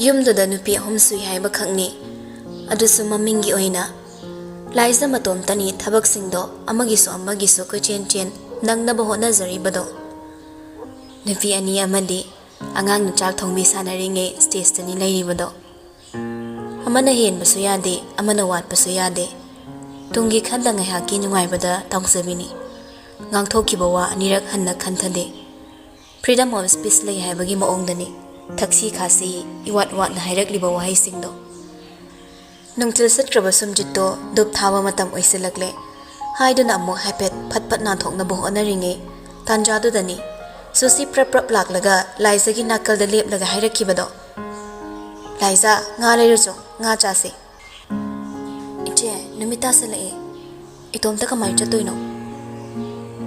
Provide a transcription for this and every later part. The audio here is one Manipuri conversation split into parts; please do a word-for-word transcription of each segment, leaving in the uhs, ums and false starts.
ꯌꯨꯝꯗꯨꯗ ꯅꯨꯄꯤ ꯑꯍꯨꯝ ꯁꯨꯏ ꯍꯥꯏꯕꯈꯛꯅꯤ꯫ ꯑꯗꯨꯁꯨ ꯃꯃꯤꯡꯒꯤ ꯑꯣꯏꯅ꯫ ꯂꯥꯏꯖ ꯃꯇꯣꯝꯇꯅꯤ ꯊꯕꯛꯁꯤꯡꯗꯣ ꯑꯃꯒꯤꯁꯨ ꯑꯃꯒꯤꯁꯨ ꯀꯣꯏꯆꯦꯟ ꯆꯦꯟ ꯅꯪꯅꯕ ꯍꯣꯠꯅꯖꯔꯤꯕꯗꯣ꯫ ꯅꯨꯄꯤ ꯑꯅꯤ ꯑꯃꯗꯤ ꯑꯉꯥꯡꯅ ꯆꯥꯛ ꯊꯣꯡꯕꯤ ꯁꯥꯟꯅꯔꯤꯉꯩ ꯁ꯭ꯇꯦꯖꯇꯅꯤ ꯂꯩꯔꯤꯕꯗꯣ꯫ ꯑꯃꯅ ꯍꯦꯟꯕꯁꯨ ꯌꯥꯗꯦ, ꯑꯃꯅ ꯋꯥꯠꯄꯁꯨ ꯌꯥꯗꯦ꯫ ꯇꯨꯡꯒꯤ ꯈꯟꯗ ꯉꯥꯏꯍꯥꯛꯀꯤ ꯅꯨꯡꯉꯥꯏꯕꯗ ꯇꯥꯎꯖꯕꯤꯅꯤ꯫ ꯉꯥꯡꯊꯣꯛꯈꯤꯕ ꯋꯥ ꯑꯅꯤꯔꯛ ꯍꯟꯅ ꯈꯟꯊꯗꯦ꯫ Freedom of speech ꯂꯩ ꯍꯥꯏꯕꯒꯤ ꯃꯑꯣꯡꯗꯅꯤ ꯊꯛꯁꯤ ꯈꯥꯁꯤ ꯏꯋꯥꯠ ꯋꯥꯠꯅ ꯍꯥꯏꯔꯛꯂꯤꯕ ꯋꯥꯍꯩꯁꯤꯡꯗꯣ꯫ ꯅꯨꯡꯊꯤꯜ ꯆꯠꯈ꯭ꯔꯕ ꯁꯨꯝꯖꯤꯠꯇꯣ ꯙꯨꯞ ꯊꯥꯕ ꯃꯇꯝ ꯑꯣꯏꯁꯤꯜꯂꯛꯂꯦ ꯍꯥꯏꯗꯨꯅ ꯑꯃꯨꯛ ꯍꯥꯏꯐꯦꯠ ꯐꯠ ꯐꯠ ꯅꯥꯟꯊꯣꯛꯅꯕ ꯍꯣꯠꯅꯔꯤꯉꯩ ꯇꯥꯟꯖꯥꯗꯨꯗꯅꯤ ꯁꯨꯁꯤ ꯄ꯭ꯔꯞ ꯄ꯭ꯔꯞ ꯂꯥꯛꯂꯒ ꯂꯥꯏꯖꯒꯤ ꯅꯥꯀꯜꯗ ꯂꯦꯞꯂꯒ ꯍꯥꯏꯔꯛꯈꯤꯕꯗꯣ, "ꯂꯥꯏꯖ, ꯉꯥ ꯂꯩꯔꯨꯆꯣ, ꯉꯥ ꯆꯥꯁꯤ꯫" "ꯏꯆꯦ, ꯅꯨꯃꯤꯠ ꯇꯥꯁꯜꯂꯛꯑꯦ꯫ ꯏꯇꯣꯝꯇ ꯀꯃꯥꯏꯅ ꯆꯠꯇꯣꯏꯅꯣ?"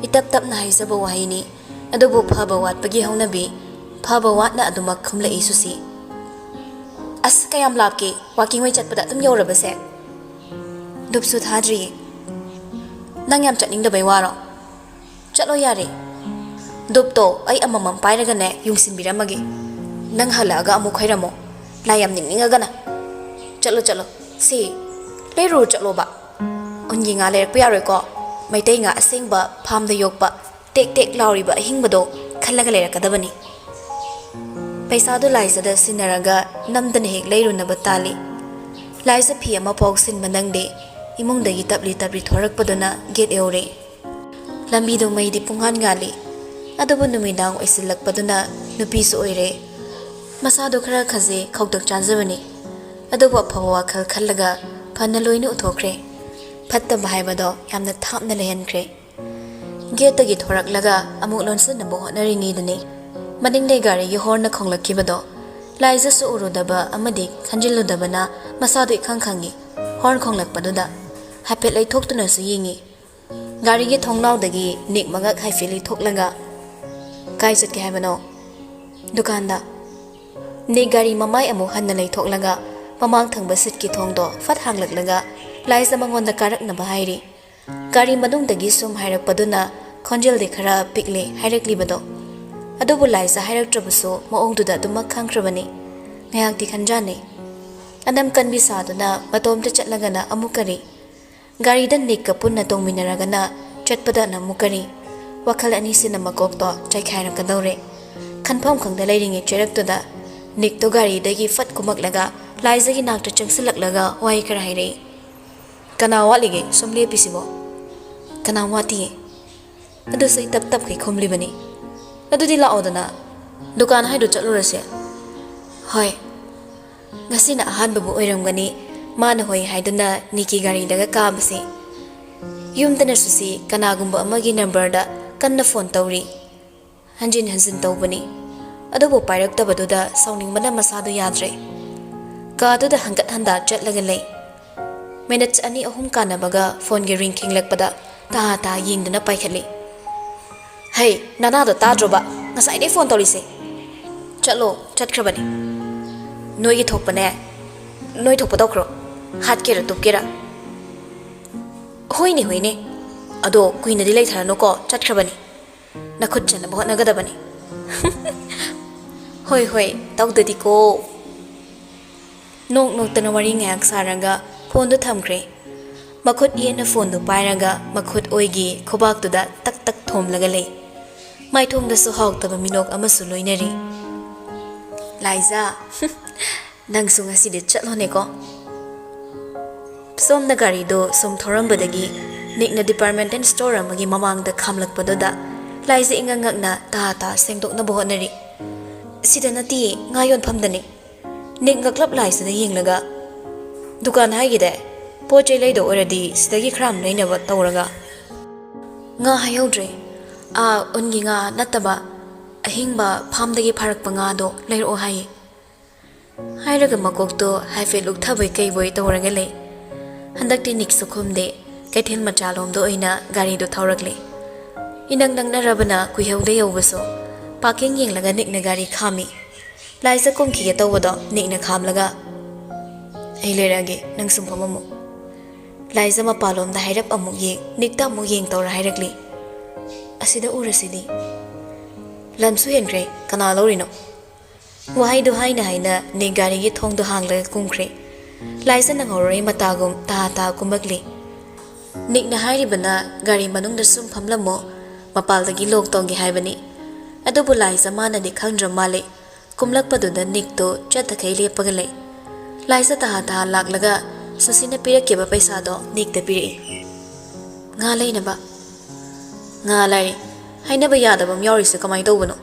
ꯏꯇꯞ ꯇꯞꯅ ꯍꯥꯏꯖꯕ ꯋꯥꯍꯩꯅꯤ, ꯑꯗꯨꯕꯨ ꯐꯕ ꯋꯥꯠꯄꯒꯤ ꯍꯧꯅꯕꯤ, ꯐꯕ ꯋꯥꯠꯅ ꯑꯗꯨꯃꯛ ꯈꯨꯝꯂꯛꯏ ꯁꯨꯁꯤ꯫ "ꯑꯁ, ꯀꯌꯥꯝ ꯂꯥꯞꯀꯦ? ꯋꯥꯀꯤꯡ ꯑꯣꯏ ꯆꯠꯄꯗ ꯑꯗꯨꯝ ꯌꯧꯔꯕꯁꯦ?" "ꯙꯨꯞꯁꯨ ꯊꯥꯗ꯭ꯔꯤꯌꯦ꯫" "ꯅꯪ ꯌꯥꯝ ꯆꯠꯅꯤꯡꯗꯕꯩ ꯋꯥꯔꯣ? ꯆꯠꯂꯣ ꯌꯥꯔꯦ꯫ ꯙꯨꯞꯇꯣ ꯑꯩ ꯑꯃꯃꯝ ꯄꯥꯏꯔꯒꯅꯦ ꯌꯨꯡꯁꯤꯟꯕꯤꯔꯝꯃꯒꯦ꯫ ꯅꯪ ꯍꯜꯂꯛꯑꯒ ꯑꯃꯨꯛ ꯈꯣꯏꯔꯝꯃꯣ꯫ ꯂꯥꯏ ꯌꯥꯝ ꯅꯤꯡꯅꯤꯡꯉꯒꯅ꯫ ꯆꯠꯂꯣ, ꯆꯠꯂꯣ꯫ ꯁꯤ, ꯂꯩꯔꯨꯔꯣ ꯆꯠꯂꯣꯕ꯫ ꯎꯟꯒꯤ ꯉꯥ ꯂꯩꯔꯛꯄ ꯌꯥꯔꯣꯏꯀꯣ꯫ ꯃꯩꯇꯩ ꯉꯥ ꯑꯁꯦꯡꯕ, ꯐꯥꯝꯗ ꯌꯣꯛꯄ, ꯇꯦꯛ ꯇꯦꯛ ꯂꯥꯎꯔꯤꯕ ꯑꯍꯤꯡꯕꯗꯣ ꯈꯜꯂꯒ ꯂꯩꯔꯛꯀꯗꯕꯅꯤ꯫" ꯄꯩꯁꯥꯗꯨ ꯂꯥꯏꯖꯗ ꯁꯤꯟꯅꯔꯒ ꯅꯝꯗꯅ ꯍꯦꯛ ꯂꯩꯔꯨꯅꯕ ꯇꯥꯜꯂꯤ꯫ ꯂꯥꯏꯖ ꯐꯤ ꯑꯃꯐꯥꯎ ꯁꯤꯟꯕ ꯅꯪꯗꯦ꯫ ꯏꯃꯨꯡꯗꯒꯤ ꯇꯞꯂꯤ ꯇꯞꯂꯤ ꯊꯣꯔꯛꯄꯗꯨꯅ ꯒꯦꯠ ꯌꯧꯔꯦ꯫ ꯂꯝꯕꯤꯗꯣ ꯃꯩꯗꯤ ꯄꯨꯡꯉꯥꯟ ꯉꯥꯜꯂꯤ꯫ ꯑꯗꯨꯕꯨ ꯅꯨꯃꯤꯗꯥꯡ ꯑꯣꯏꯁꯤꯜꯂꯛꯄꯗꯨꯅ ꯅꯨꯄꯤꯁꯨ ꯑꯣꯏꯔꯦ꯫ ꯃꯁꯥꯗꯣ ꯈꯔ ꯈꯖꯦ ꯈꯧꯇꯛ ꯆꯥꯖꯕꯅꯤ꯫ ꯑꯗꯨꯕꯨ ꯑꯐꯕ ꯋꯥꯈꯜ ꯈꯜꯂꯒ ꯐꯅ ꯂꯣꯏꯅ ꯎꯊꯣꯛꯈ꯭ꯔꯦ꯫ ꯐꯠꯇꯕ ꯍꯥꯏꯕꯗꯣ ꯌꯥꯝꯅ ꯊꯥꯞꯅ ꯂꯩꯍꯟꯈ꯭ꯔꯦ꯫ ꯒꯦꯠꯇꯒꯤ ꯊꯣꯔꯛꯂꯒ ꯑꯃꯨꯛ ꯂꯣꯟꯁꯤꯟꯅꯕ ꯍꯣꯠꯅꯔꯤꯉꯩꯗꯅꯤ ꯃꯅꯤꯡꯗꯩ ꯒꯥꯔꯤꯒꯤ ꯍꯣꯔꯟꯅ ꯈꯣꯡꯂꯛꯈꯤꯕꯗꯣ꯫ ꯂꯥꯏꯖꯁꯨ ꯎꯔꯨꯗꯕ ꯑꯃꯗꯤ ꯈꯟꯖꯤꯜꯂꯨꯗꯕꯅ ꯃꯁꯥꯗꯣ ꯏꯈꯪ ꯈꯪꯉꯤ꯫ ꯍꯣꯔꯟ ꯈꯣꯡꯂꯛꯄꯗꯨꯗ ꯍꯥꯏꯐꯦꯠ ꯂꯩꯊꯣꯛꯇꯨꯅꯁꯨ ꯌꯦꯡꯉꯤ꯫ ꯒꯥꯔꯤꯒꯤ ꯊꯣꯡꯅꯥꯎꯗꯒꯤ ꯅꯤꯛ ꯃꯉꯛ ꯍꯥꯏꯐꯦꯠ ꯂꯩꯊꯣꯛꯂꯒ, "ꯀꯥꯏ ꯆꯠꯀꯦ ꯍꯥꯏꯕꯅꯣ?" "ꯗꯨꯀꯥꯟꯗ꯫" ꯅꯤꯛ ꯒꯥꯔꯤ ꯃꯃꯥꯏ ꯑꯃꯨꯛ ꯍꯟꯅ ꯂꯩꯊꯣꯛꯂꯒ ꯃꯃꯥꯡ ꯊꯪꯕ ꯁꯤꯠꯀꯤ ꯊꯣꯡꯗꯣ ꯐꯠ ꯍꯥꯡꯂꯛꯂꯒ ꯂꯥꯏꯖ ꯃꯉꯣꯟꯗ ꯀꯥꯔꯛꯅꯕ ꯍꯥꯏꯔꯤ꯫ ꯒꯥꯔꯤ ꯃꯅꯨꯡꯗꯒꯤ ꯁꯨꯝ ꯍꯥꯏꯔꯛꯄꯗꯨꯅ ꯈꯣꯟꯖꯦꯜꯗꯤ ꯈꯔ ꯄꯤꯛꯂꯤ ꯍꯥꯏꯔꯛꯂꯤꯕꯗꯣ꯫ ꯑꯗꯨꯕꯨ ꯂꯥꯏꯖ ꯍꯥꯏꯔꯛꯇ꯭ꯔꯕꯁꯨ ꯃꯑꯣꯡꯗꯨꯗ ꯑꯗꯨꯃꯛ ꯈꯪꯈ꯭ꯔꯕꯅꯤ꯫ ꯉꯥꯏꯍꯥꯛꯇꯤ ꯈꯟꯖꯥꯟꯅꯩ꯫ ꯑꯅꯝ ꯀꯟꯕꯤ ꯁꯥꯗꯨꯅ ꯃꯇꯣꯝꯇ ꯆꯠꯂꯒꯅ ꯑꯃꯨꯛ ꯀꯔꯤ, ꯒꯥꯔꯤꯗ ꯅꯤꯛꯀ ꯄꯨꯟꯅ ꯇꯣꯡꯃꯤꯟꯅꯔꯒꯅ ꯆꯠꯄꯗꯅ ꯑꯃꯨꯛ ꯀꯔꯤ, ꯋꯥꯈꯜ ꯑꯅꯤꯁꯤꯅ ꯃꯀꯣꯛꯇꯣ ꯆꯥꯏꯈꯥꯏꯔꯛꯀꯗꯧꯔꯦ꯫ ꯈꯟꯐꯝ ꯈꯪꯗ ꯂꯩꯔꯤꯉꯩ ꯆꯩꯔꯛꯇꯨꯗ ꯅꯤꯛꯇꯣ ꯒꯥꯔꯤꯗꯒꯤ ꯐꯠ ꯀꯨꯝꯃꯛꯂꯒ ꯂꯥꯏꯖꯒꯤ ꯅꯥꯛꯇ ꯆꯪꯁꯤꯜꯂꯛꯂꯒ ꯋꯥꯍꯩ ꯈꯔ ꯍꯥꯏꯔꯛꯏ꯫ "ꯀꯅꯥ ꯋꯥꯠꯂꯤꯒꯦ ꯁꯨꯝ ꯂꯦꯞꯄꯤꯁꯤꯕꯣ?" "ꯀꯅꯥ ꯋꯥꯠꯇꯤꯌꯦ?" ꯑꯗꯨꯁꯨ ꯑꯩ ꯇꯞ ꯇꯞꯈꯩ ꯈꯨꯝꯂꯤꯕꯅꯤ꯫ "ꯑꯗꯨꯗꯤ ꯂꯥꯛꯑꯣꯗꯅ, ꯗꯨꯀꯥꯟ ꯍꯥꯏꯗꯣ ꯆꯠꯂꯨꯔꯁꯦ꯫" "ꯍꯣꯏ꯫" ꯉꯁꯤꯅ ꯑꯍꯥꯟꯕꯕꯨ ꯑꯣꯏꯔꯝꯒꯅꯤ ꯃꯥꯅ ꯍꯣꯏ ꯍꯥꯏꯗꯨꯅ ꯅꯤꯛꯀꯤ ꯒꯥꯔꯤꯗꯒ ꯀꯥꯕꯁꯦ꯫ ꯌꯨꯝꯗꯅꯁꯨ ꯁꯤ ꯀꯅꯥꯒꯨꯝꯕ ꯑꯃꯒꯤ ꯅꯝꯕꯔꯗ ꯀꯟꯅ ꯐꯣꯟ ꯇꯧꯔꯤ꯫ ꯍꯟꯖꯤꯟ ꯍꯟꯖꯤꯟ ꯇꯧꯕꯅꯤ꯫ ꯑꯗꯨꯕꯨ ꯄꯥꯏꯔꯛꯇꯕꯗꯨꯗ ꯁꯥꯎꯅꯤꯡꯕꯅ ꯃꯁꯥꯗꯨ ꯌꯥꯗ꯭ꯔꯦ꯫ ꯀꯥꯗꯨꯗ ꯍꯟꯒꯠ ꯍꯟꯗꯥ ꯆꯠꯂꯒ ꯂꯩ꯫ ꯃꯤꯅꯠꯁ ꯑꯅꯤ ꯑꯍꯨꯝ ꯀꯥꯟꯅꯕꯒ ꯐꯣꯟꯒꯤ ꯔꯤꯡ ꯈꯤꯡꯂꯛꯄꯗ ꯇꯥ ꯇꯥ ꯌꯦꯡꯗꯨꯅ ꯄꯥꯏꯈꯠꯂꯤ꯫ "ꯍꯩ, ꯅꯅꯥꯗꯣ ꯇꯥꯗ꯭ꯔꯣꯕ? ꯉꯁꯥꯏꯗꯩ ꯐꯣꯟ ꯇꯧꯔꯤꯁꯦ꯫" "ꯆꯠꯂꯣ, ꯆꯠꯈ꯭ꯔꯕꯅꯤ꯫" "ꯅꯣꯏꯒꯤ ꯊꯣꯛꯄꯅꯦ, ꯅꯣꯏ ꯊꯣꯛꯄ ꯇꯧꯈ꯭ꯔꯣ꯫ ꯍꯥꯠꯀꯦꯔꯥ ꯇꯨꯞꯀꯦꯔꯥ꯫" "ꯍꯣꯏꯅꯦ, ꯍꯣꯏꯅꯦ꯫ ꯑꯗꯣ ꯀꯨꯏꯅꯗꯤ ꯂꯩꯊꯔꯅꯨꯀꯣ, ꯆꯠꯈ꯭ꯔꯕꯅꯤ꯫ ꯅꯈꯨꯠ ꯆꯟꯅꯕ ꯍꯣꯠꯅꯒꯗꯕꯅꯤ꯫" "ꯍꯣꯏ, ꯍꯣꯏ, ꯇꯧꯗꯗꯤꯀꯣ꯫" ꯅꯣꯛ ꯅꯣꯛꯇꯅ ꯋꯥꯔꯤ ꯉꯥꯏꯍꯥꯛ ꯁꯥꯔꯒ ꯐꯣꯟꯗꯨ ꯊꯝꯈ꯭ꯔꯦ꯫ ꯃꯈꯨꯠ ꯌꯦꯠꯅ ꯐꯣꯟꯗꯨ ꯄꯥꯏꯔꯒ ꯃꯈꯨꯠ ꯑꯣꯏꯒꯤ ꯈꯨꯕꯥꯛꯇꯨꯗ ꯇꯛ ꯇꯛ ꯊꯣꯝꯂꯒ ꯂꯩ꯫ ꯃꯥꯏꯊꯣꯡꯗꯁꯨ ꯍꯥꯎꯇꯕ ꯃꯤꯅꯣꯛ ꯑꯃꯁꯨ ꯂꯣꯏꯅꯔꯤ꯫ "ꯂꯥꯏꯖꯥ, ꯅꯪꯁꯨ ꯉꯁꯤꯗꯤ ꯆꯠꯂꯣꯅꯦꯀꯣ꯫" ꯁꯣꯝꯅ ꯒꯥꯔꯤꯗꯣ ꯁꯨꯝ ꯊꯧꯔꯝꯕꯗꯒꯤ ꯅꯤꯛꯅ ꯗꯤꯄꯥꯔꯠꯃꯦꯟꯇꯦꯜ ꯁ꯭ꯇꯣꯔ ꯑꯃꯒꯤ ꯃꯃꯥꯡꯗ ꯈꯥꯝꯂꯛꯄꯗꯨꯗ ꯂꯥꯏꯖꯥ ꯏꯉꯛ ꯉꯛꯅ ꯇꯥ ꯇꯥ ꯁꯦꯡꯗꯣꯛꯅꯕ ꯍꯣꯠꯅꯔꯤ꯫ "ꯁꯤꯗ ꯅꯠꯇꯤꯌꯦ, ꯉꯥ ꯌꯣꯟꯐꯝꯗꯅꯤ꯫" ꯅꯤꯛ ꯉꯛꯂꯞ ꯂꯥꯏꯁꯤꯗ ꯌꯦꯡꯂꯒ, "ꯗꯨꯀꯥꯟ ꯍꯥꯏꯒꯤꯗꯦ, ꯄꯣꯠ ꯆꯩ ꯂꯩꯗꯧ ꯑꯣꯏꯔꯗꯤ ꯁꯤꯗꯒꯤ ꯈꯔ ꯌꯥꯝ ꯂꯩꯅꯕ ꯇꯧꯔꯒ꯫" "ꯉꯥ ꯍꯥꯏꯍꯧꯗ꯭ꯔꯦ, ꯑꯥ ꯎꯟꯒꯤ ꯉꯥ ꯅꯠꯇꯕ ꯑꯍꯤꯡꯕ ꯐꯥꯝꯗꯒꯤ ꯐꯥꯔꯛꯄ ꯉꯥꯗꯣ ꯂꯩꯔꯛꯑꯣ ꯍꯥꯏꯌꯦ꯫" ꯍꯥꯏꯔꯒ ꯃꯀꯣꯛꯇꯣ ꯍꯥꯏꯐꯦꯠ ꯂꯨꯛꯊꯕꯣꯏ ꯀꯩꯕꯣꯏ ꯇꯧꯔꯒ ꯂꯩ꯫ ꯍꯟꯗꯛꯇꯤ ꯅꯤꯛꯁꯨ ꯈꯨꯝꯗꯦ, ꯀꯩꯊꯦꯜ ꯃꯆꯥꯂꯣꯝꯗ ꯑꯣꯏꯅ ꯒꯥꯔꯤꯗꯣ ꯊꯧꯔꯛꯂꯦ꯫ ꯏꯅꯛ ꯅꯛꯅꯔꯕꯅ ꯀꯨꯏꯍꯧꯗ ꯌꯧꯕꯁꯨ꯫ ꯄꯥꯔꯀꯤꯡ ꯌꯦꯡꯂꯒ ꯅꯤꯛꯅ ꯒꯥꯔꯤ ꯈꯥꯝꯃꯤ꯫ ꯂꯥꯏꯖ ꯀꯨꯝꯈꯤꯒꯦ ꯇꯧꯕꯗꯣ ꯅꯤꯛꯅ ꯈꯥꯝꯂꯒ, "ꯑꯩ ꯂꯩꯔꯛꯑꯒꯦ, ꯅꯪ ꯁꯨꯝ ꯐꯝꯃꯝꯃꯨ꯫" ꯂꯥꯏꯖ ꯃꯄꯥꯟꯂꯣꯝꯗ ꯍꯥꯏꯔꯞ ꯑꯃꯨꯛ ꯌꯦꯡ, ꯅꯤꯛꯇ ꯑꯃꯨꯛ ꯌꯦꯡ ꯇꯧꯔ ꯍꯥꯏꯔꯛꯂꯤ, "ꯑꯁꯤꯗ ꯎꯔꯁꯤꯗꯤ꯫" "ꯂꯝꯁꯨ ꯍꯦꯟꯈ꯭ꯔꯦ, ꯀꯅꯥ ꯂꯧꯔꯤꯅꯣ?" ꯋꯥꯍꯩꯗꯨ ꯍꯥꯏꯅ ꯍꯥꯏꯅ ꯅꯤꯛ ꯒꯥꯔꯤꯒꯤ ꯊꯣꯡꯗꯨ ꯍꯥꯡꯂꯒ ꯀꯨꯝꯈ꯭ꯔꯦ꯫ ꯂꯥꯏꯖ ꯅꯪꯍꯧꯔꯣꯏ ꯃꯇꯥꯒꯨꯝ ꯇꯍꯥ ꯇꯍꯥ ꯀꯨꯝꯃꯛꯂꯤ꯫ ꯅꯤꯛꯅ ꯍꯥꯏꯔꯤꯕꯅ ꯒꯥꯔꯤ ꯃꯅꯨꯡꯗ ꯁꯨꯝ ꯐꯝꯂꯝꯃꯣ, ꯃꯄꯥꯜꯗꯒꯤ ꯂꯣꯛ ꯇꯧꯒꯦ ꯍꯥꯏꯕꯅꯤ꯫ ꯑꯗꯨꯕꯨ ꯂꯥꯏꯖ ꯃꯥꯅꯗꯤ ꯈꯪꯗ꯭ꯔ ꯃꯥꯜꯂꯦ꯫ ꯀꯨꯝꯂꯛꯄꯗꯨꯗ ꯅꯤꯛꯇꯣ ꯆꯠꯇꯈꯩ ꯂꯦꯞꯄꯒ ꯂꯩ꯫ ꯂꯥꯏꯖ ꯇꯍꯥ ꯇꯍꯥ ꯂꯥꯛꯂꯒ ꯁꯨꯁꯤꯅ ꯄꯤꯔꯛꯈꯤꯕ ꯄꯩꯁꯥꯗꯣ ꯅꯤꯛꯇ ꯄꯤꯔꯛꯏ꯫ "ꯉꯥ ꯂꯩꯅꯕ?" "ꯉꯥ ꯂꯩꯔꯤ꯫ ꯍꯥꯏꯅꯕ ꯌꯥꯗꯕ ꯑꯃ ꯌꯥꯎꯔꯤꯁꯦ ꯀꯃꯥꯏꯅ ꯇꯧꯕꯅꯣ?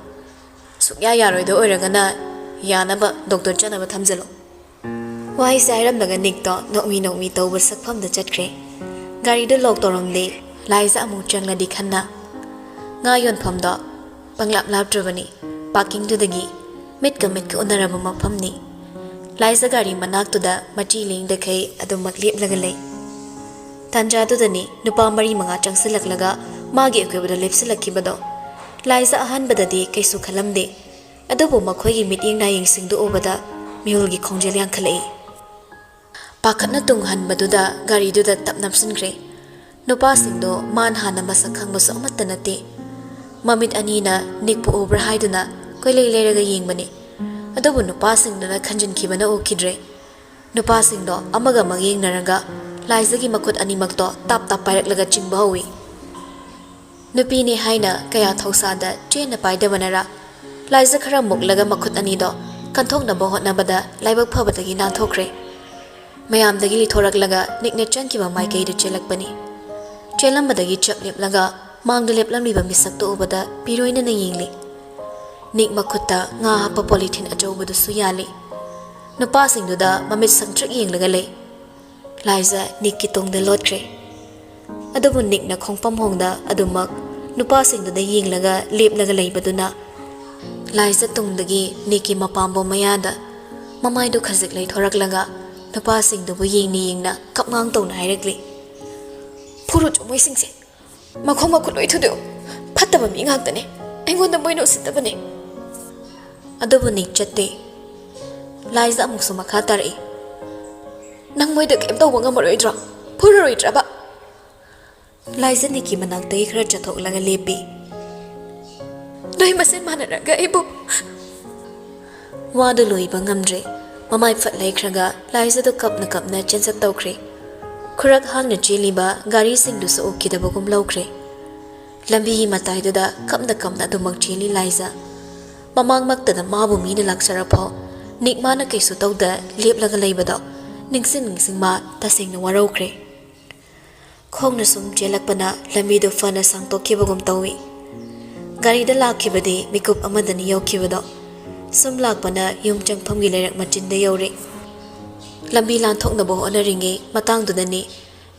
ꯁꯨꯛꯌꯥ ꯌꯥꯔꯣꯏꯗꯣꯏ ꯑꯣꯏꯔꯒꯅ ꯌꯥꯅꯕ ꯗꯣꯛꯇꯔ ꯆꯠꯅꯕ ꯊꯝꯖꯤꯜꯂꯣ꯫" ꯋꯥꯍꯩꯁꯦ ꯍꯥꯏꯔꯝꯂꯒ ꯅꯤꯛꯇꯣ ꯅꯣꯛꯃꯤ ꯅꯣꯛꯃꯤ ꯇꯧꯕ ꯁꯛꯐꯝꯗ ꯆꯠꯈ꯭ꯔꯦ꯫ ꯒꯥꯔꯤꯗꯨ ꯂꯣꯛ ꯇꯧꯔꯝꯂꯦ꯫ ꯂꯥꯏꯖ ꯑꯃꯨꯛ ꯆꯪꯂꯗꯤ ꯈꯟꯅ꯫ ꯉꯥ ꯌꯣꯟꯐꯝꯗꯣ ꯄꯪꯂꯥꯞ ꯂꯥꯞꯇ꯭ꯔꯕꯅꯤ꯫ ꯄꯥꯔꯀꯤꯡꯗꯨꯗꯒꯤ ꯃꯤꯠꯀ ꯃꯤꯠꯀ ꯎꯅꯔꯕ ꯃꯐꯝꯅꯤ꯫ ꯂꯥꯏꯖ ꯒꯥꯔꯤ ꯃꯅꯥꯛꯇꯨꯗ ꯃꯆꯤ ꯂꯦꯡꯗꯈꯩ ꯑꯗꯨꯃꯛ ꯂꯦꯞꯂꯒ ꯂꯩ꯫ ꯇꯥꯟꯖꯥꯗꯨꯗꯅꯤ ꯅꯨꯄꯥ ꯃꯔꯤ ꯃꯉꯥ ꯆꯪꯁꯤꯜꯂꯛꯂꯒ ꯃꯥꯒꯤ ꯑꯀꯣꯏꯕꯗ ꯂꯦꯞꯁꯤꯜꯂꯛꯈꯤꯕꯗꯣ꯫ ꯂꯥꯏꯖ ꯑꯍꯥꯟꯕꯗꯗꯤ ꯀꯩꯁꯨ ꯈꯜꯂꯝꯗꯦ꯫ ꯑꯗꯨꯕꯨ ꯃꯈꯣꯏꯒꯤ ꯃꯤꯠꯌꯦꯡ ꯅꯥꯌꯦꯡꯁꯤꯡꯗꯨ ꯎꯕꯗ ꯃꯤꯍꯨꯜꯒꯤ ꯈꯣꯡꯖꯦꯜ ꯌꯥꯡꯈꯠꯂꯛꯏ꯫ ꯄꯥꯈꯠꯅ ꯇꯨꯡ ꯍꯟꯕꯗꯨꯗ ꯒꯥꯔꯤꯗꯨꯗ ꯇꯞ ꯅꯞꯁꯤꯟꯈ꯭ꯔꯦ꯫ ꯅꯨꯄꯥꯁꯤꯡꯗꯣ ꯃꯥꯅ ꯍꯥꯟꯅ ꯃꯁꯛ ꯈꯪꯕꯁꯨ ꯑꯃꯠꯇ ꯅꯠꯇꯦ꯫ ꯃꯃꯤꯠ ꯑꯅꯤꯅ ꯅꯤꯛꯄꯨ ꯎꯕ꯭ꯔꯥ ꯍꯥꯏꯗꯨꯅ ꯀꯣꯏꯂꯩ ꯂꯩꯔꯒ ꯌꯦꯡꯕꯅꯤ꯫ ꯑꯗꯨꯕꯨ ꯅꯨꯄꯥꯁꯤꯡꯗꯨꯅ ꯈꯟꯖꯤꯟꯈꯤꯕꯅ ꯎꯈꯤꯗ꯭ꯔꯦ꯫ ꯅꯨꯄꯥꯁꯤꯡꯗꯣ ꯑꯃꯒ ꯑꯃꯒ ꯌꯦꯡꯅꯔꯒ ꯂꯥꯏꯖꯒꯤ ꯃꯈꯨꯠ ꯑꯅꯤꯃꯛꯇꯣ ꯇꯥꯞ ꯇꯥꯞ ꯄꯥꯏꯔꯛꯂꯒ ꯆꯤꯡꯕ ꯍꯧꯏ꯫ ꯅꯨꯄꯤꯅꯤ ꯍꯥꯏꯅ ꯀꯌꯥ ꯊꯧꯁꯥꯗ ꯆꯦꯟꯅ ꯄꯥꯏꯗꯕꯅꯔꯥ, ꯂꯥꯏꯖ ꯈꯔ ꯃꯨꯛꯂꯒ ꯃꯈꯨꯠ ꯑꯅꯤꯗꯣ ꯀꯟꯊꯣꯛꯅꯕ ꯍꯣꯠꯅꯕꯗ ꯂꯥꯏꯕꯛ ꯐꯕꯗꯒꯤ ꯅꯥꯟꯊꯣꯛꯈ꯭ꯔꯦ꯫ ꯃꯌꯥꯝꯗꯒꯤ ꯂꯤꯊꯣꯔꯛꯂꯒ ꯅꯤꯛꯅ ꯆꯪꯈꯤꯕ ꯃꯥꯏꯀꯩꯗ ꯆꯦꯜꯂꯛꯄꯅꯤ꯫ ꯆꯦꯜꯂꯝꯕꯗꯒꯤ ꯆꯞ ꯂꯦꯞꯂꯒ ꯃꯥꯡꯗ ꯂꯦꯞꯂꯝꯂꯤꯕ ꯃꯤꯁꯛꯇꯨ ꯎꯕꯗ ꯄꯤꯔꯣꯏꯅꯅ ꯌꯦꯡꯂꯤ꯫ ꯅꯤꯛ ꯃꯈꯨꯠꯇ ꯉꯥ ꯍꯥꯞꯄ ꯄꯣꯂꯤꯊꯤꯟ ꯑꯆꯧꯕꯗꯨꯁꯨ ꯌꯥꯜꯂꯤ꯫ ꯅꯨꯄꯥꯁꯤꯡꯗꯨꯗ ꯃꯃꯤꯠ ꯁꯪꯇ꯭ꯔꯤꯛ ꯌꯦꯡꯂꯒ ꯂꯩ꯫ ꯂꯥꯏꯖ ꯅꯤꯛꯀꯤ ꯇꯨꯡꯗ ꯂꯣꯠꯈ꯭ꯔꯦ꯫ ꯑꯗꯨꯕꯨ ꯅꯤꯛꯅ ꯈꯣꯡꯐꯝ ꯍꯣꯡꯗ ꯑꯗꯨꯃꯛ ꯅꯨꯄꯥꯁꯤꯡꯗꯨꯗ ꯌꯦꯡꯂꯒ ꯂꯦꯞꯂꯒ ꯂꯩꯕꯗꯨꯅ ꯂꯥꯏꯖ ꯇꯨꯡꯗꯒꯤ ꯅꯤꯛꯀꯤ ꯃꯄꯥꯝꯕꯣꯝ ꯃꯌꯥꯗ ꯃꯃꯥꯏꯗꯨ ꯈꯖꯤꯛ ꯂꯩꯊꯣꯔꯛꯂꯒ ꯅꯨꯄꯥꯁꯤꯡꯗꯨꯕꯨ ꯌꯦꯡꯅ ꯌꯦꯡꯅ ꯀꯞꯉꯥꯡ ꯇꯧꯅ ꯍꯥꯏꯔꯛꯂꯤ, "ꯐꯨꯔꯨꯆꯣ ꯃꯣꯏꯁꯤꯡꯁꯦ꯫ ꯃꯈꯣꯡ ꯃꯈꯨꯠ ꯂꯣꯏ ꯊꯨꯗꯦꯛꯎ꯫ ꯐꯠꯇꯕ ꯃꯤ ꯉꯥꯛꯇꯅꯦ꯫ ꯑꯩꯉꯣꯟꯗ ꯃꯣꯏꯅ ꯎꯁꯤꯠꯇꯕꯅꯦ꯫" ꯑꯗꯨꯕꯨ ꯅꯤꯛ ꯆꯠꯇꯦ꯫ ꯂꯥꯏꯖ ꯑꯃꯨꯛꯁꯨ ꯃꯈꯥ ꯇꯥꯔꯛꯏ, "ꯅꯪ ꯃꯣꯏꯗ ꯀꯩꯝ ꯇꯧꯕ ꯉꯝꯃꯔꯣꯏꯗ꯭ꯔꯣ? ꯐꯨꯔꯔꯣꯏꯗ꯭ꯔꯕ?" ꯂꯥꯏꯖ ꯅꯤꯛꯀꯤ ꯃꯅꯥꯛꯇꯒꯤ ꯈꯔ ꯆꯠꯊꯣꯛꯂꯒ ꯂꯦꯞꯄꯤ꯫ "ꯅꯣꯏ ꯃꯁꯦꯟ ꯃꯥꯟꯅꯔꯒ ꯑꯩꯕꯨ ꯋꯥꯗꯨ ꯂꯣꯏꯕ ꯉꯝꯗ꯭ꯔꯦ꯫ ꯃꯃꯥꯏ ꯐꯠ ꯂꯩꯈ꯭ꯔꯒ ꯂꯥꯏꯖꯗꯨ ꯀꯞꯅ ꯀꯞꯅ ꯆꯦꯟꯖꯠ ꯇꯧꯈ꯭ꯔꯦ꯫ ꯈꯨꯔꯛ ꯍꯥꯡꯅ ꯆꯦꯜꯂꯤꯕ ꯒꯥꯔꯤꯁꯤꯡꯗꯨꯁꯨ ꯎꯈꯤꯗꯕꯒꯨꯝ ꯂꯧꯈ꯭ꯔꯦ꯫ ꯂꯝꯕꯤꯒꯤ ꯃꯇꯥꯏꯗꯨꯗ ꯀꯞꯅ ꯀꯞꯅ ꯑꯗꯨꯃꯛ ꯆꯦꯜꯂꯤ ꯂꯥꯏꯖ꯫ ꯃꯃꯥꯡꯃꯛꯇꯗ ꯃꯥꯕꯨ ꯃꯤꯅ ꯂꯥꯛꯆꯔꯐꯥꯎ ꯅꯤꯛ ꯃꯥꯅ ꯀꯩꯁꯨ ꯇꯧꯗ ꯂꯦꯞꯂꯒ ꯂꯩꯕꯗꯣ ꯅꯤꯡꯁꯤꯡ ꯅꯤꯡꯁꯤꯡ ꯃꯥ ꯇꯁꯦꯡꯅ ꯋꯥꯔꯧꯈ꯭ꯔꯦ꯫ ꯈꯣꯡꯅ ꯁꯨꯝ ꯆꯦꯜꯂꯛꯄꯅ ꯂꯝꯕꯤꯗꯨ ꯐꯅ ꯁꯥꯡꯇꯣꯛꯈꯤꯕꯒꯨꯝ ꯇꯧꯏ꯫ ꯒꯥꯔꯤꯗ ꯂꯥꯛꯈꯤꯕꯗꯤ ꯃꯤꯀꯨꯞ ꯑꯃꯗꯅꯤ ꯌꯧꯈꯤꯕꯗꯣ꯫ ꯁꯨꯝ ꯂꯥꯛꯄꯅ ꯌꯨꯝ ꯆꯪꯐꯝꯒꯤ ꯂꯩꯔꯛ ꯃꯆꯤꯟꯗ ꯌꯧꯔꯦ꯫ ꯂꯝꯕꯤ ꯂꯥꯟꯊꯣꯛꯅꯕ ꯍꯣꯠꯅꯔꯤꯉꯩ ꯃꯇꯥꯡꯗꯨꯗꯅꯤ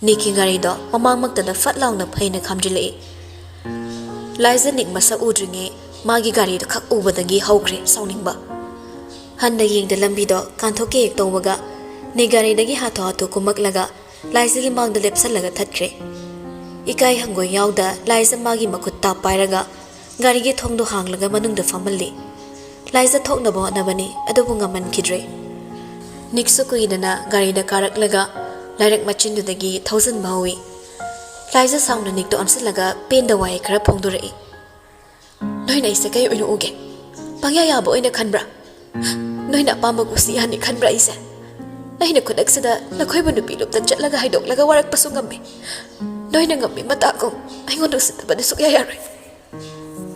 ꯅꯤꯛꯀꯤ ꯒꯥꯔꯤꯗꯣ ꯃꯃꯥꯡꯃꯛꯇꯗ ꯐꯠ ꯂꯥꯎꯅ ꯐꯩꯅ ꯈꯥꯝꯖꯤꯜꯂꯛꯏ꯫ ꯂꯥꯏꯖ ꯅꯤꯛ ꯃꯁꯛ ꯎꯗ꯭ꯔꯤꯉꯩ ꯃꯥꯒꯤ ꯒꯥꯔꯤꯗꯣ ꯈꯛ ꯎꯕꯗꯒꯤ ꯍꯧꯈ꯭ꯔꯦ ꯁꯥꯎꯅꯤꯡꯕ꯫ ꯍꯟꯅ ꯌꯦꯡꯗ ꯂꯝꯕꯤꯗꯣ ꯀꯥꯟꯊꯣꯛꯀꯦ ꯍꯦꯛ ꯇꯧꯕꯒ ꯅꯤꯛ ꯒꯥꯔꯤꯗꯒꯤ ꯍꯥꯊꯨ ꯍꯥꯊꯨ ꯀꯨꯝꯃꯛꯂꯒ ꯂꯥꯏꯖꯒꯤ ꯃꯥꯡꯗ ꯂꯦꯞꯁꯜꯂꯒ ꯊꯠꯈ꯭ꯔꯦ꯫ ꯏꯀꯥꯏ ꯍꯪꯒꯣꯏ ꯌꯥꯎꯗ ꯂꯥꯏꯖ ꯃꯥꯒꯤ ꯃꯈꯨꯠ ꯇꯥꯞ ꯄꯥꯏꯔꯒ ꯒꯥꯔꯤꯒꯤ ꯊꯣꯡꯗꯣ ꯍꯥꯡꯂꯒ ꯃꯅꯨꯡꯗ ꯐꯝꯍꯜꯂꯤ꯫ ꯂꯥꯏꯖ ꯊꯣꯛꯅꯕ ꯍꯣꯠꯅꯕꯅꯤ, ꯑꯗꯨꯕꯨ ꯉꯝꯍꯟꯈꯤꯗ꯭ꯔꯦ꯫ ꯅꯤꯛꯁꯨ ꯀꯨꯏꯗꯅ ꯒꯥꯔꯤꯗ ꯀꯥꯔꯛꯂꯒ ꯂꯩꯔꯛ ꯃꯆꯤꯟꯗꯨꯗꯒꯤ ꯊꯧꯖꯤꯟꯕ ꯍꯧꯏ꯫ ꯂꯥꯏꯖ ꯁꯥꯎꯅ ꯅꯤꯛꯇ ꯑꯣꯟꯁꯤꯜꯂꯒ ꯄꯦꯟꯗ ꯋꯥꯍꯩ ꯈꯔ ꯐꯣꯡꯗꯣꯔꯛꯏ꯫ "ꯅꯣꯏꯅ ꯑꯩꯁꯦ ꯀꯩ ꯑꯣꯏꯅ ꯎꯒꯦ? ꯄꯪꯌꯥ ꯌꯥꯕ ꯑꯣꯏꯅ ꯈꯟꯕ꯭ꯔꯥ? ꯅꯣꯏꯅ ꯑꯄꯥꯝꯕ ꯀꯨꯁꯤ ꯌꯥꯅꯤ ꯈꯟꯕ꯭ꯔꯥ ꯑꯩꯁꯦ? ꯑꯩꯅ ꯈꯨꯗꯛꯁꯤꯗ ꯅꯈꯣꯏꯕꯨ ꯅꯨꯄꯤ ꯂꯨꯞꯇ ꯆꯠꯂꯒ ꯍꯥꯏꯗꯣꯛꯂꯒ ꯋꯥꯔꯛꯄꯁꯨ ꯉꯝꯃꯤ꯫ ꯅꯣꯏꯅ ꯉꯝꯃꯤ ꯃꯇꯥꯒꯨꯝ ꯑꯩꯉꯣꯟꯗ ꯎꯁꯤꯠꯇꯕꯗꯤ ꯁꯨꯛꯌꯥ ꯌꯥꯔꯣꯏ꯫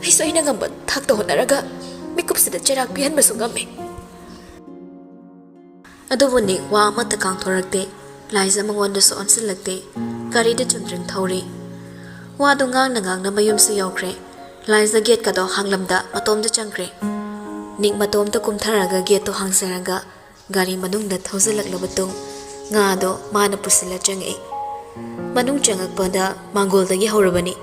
ꯑꯩꯁꯨ ꯑꯩꯅ ꯉꯝꯕ ꯊꯥꯛꯇ ꯍꯣꯠꯅꯔꯒ ꯃꯤꯀꯨꯞꯁꯤꯗ ꯆꯩꯔꯥꯛ ꯄꯤꯍꯟꯕꯁꯨ ꯉꯝꯃꯤ꯫" ꯑꯗꯨꯕꯨ ꯅꯤꯛ ꯋꯥ ꯑꯃꯠꯇ ꯀꯥꯡꯊꯣꯔꯛꯇꯦ꯫ ꯂꯥꯏꯖ ꯃꯉꯣꯟꯗꯁꯨ ꯑꯣꯟꯁꯤꯜꯂꯛꯇꯦ꯫ ꯒꯥꯔꯤꯗ ꯆꯨꯝꯗ꯭ꯔꯤꯡ ꯊꯧꯔꯤ꯫ ꯋꯥꯗꯨ ꯉꯥꯡꯅ ꯉꯥꯡꯅ ꯃꯌꯨꯝꯁꯨ ꯌꯧꯈ꯭ꯔꯦ꯫ ꯂꯥꯏꯖ ꯒꯦꯠꯀꯗꯣ ꯍꯥꯡꯂꯝꯗ ꯃꯇꯣꯝꯗ ꯆꯪꯈ꯭ꯔꯦ꯫ ꯅꯤꯛ ꯃꯇꯣꯝꯇ ꯀꯨꯝꯊꯔꯒ ꯒꯦꯠꯇꯣ ꯍꯥꯡꯖꯔꯒ ꯒꯥꯔꯤ ꯃꯅꯨꯡꯗ ꯊꯧꯖꯤꯜꯂꯛꯂꯕ ꯇꯨꯡ ꯉꯥꯗꯣ ꯃꯥꯅ ꯄꯨꯁꯤꯜꯂ ꯆꯪꯉꯛꯏ꯫ ꯃꯅꯨꯡ ꯆꯪꯉꯛꯄꯗ ꯃꯥꯡꯒꯣꯜꯗꯒꯤ ꯍꯧꯔꯕꯅꯤ꯫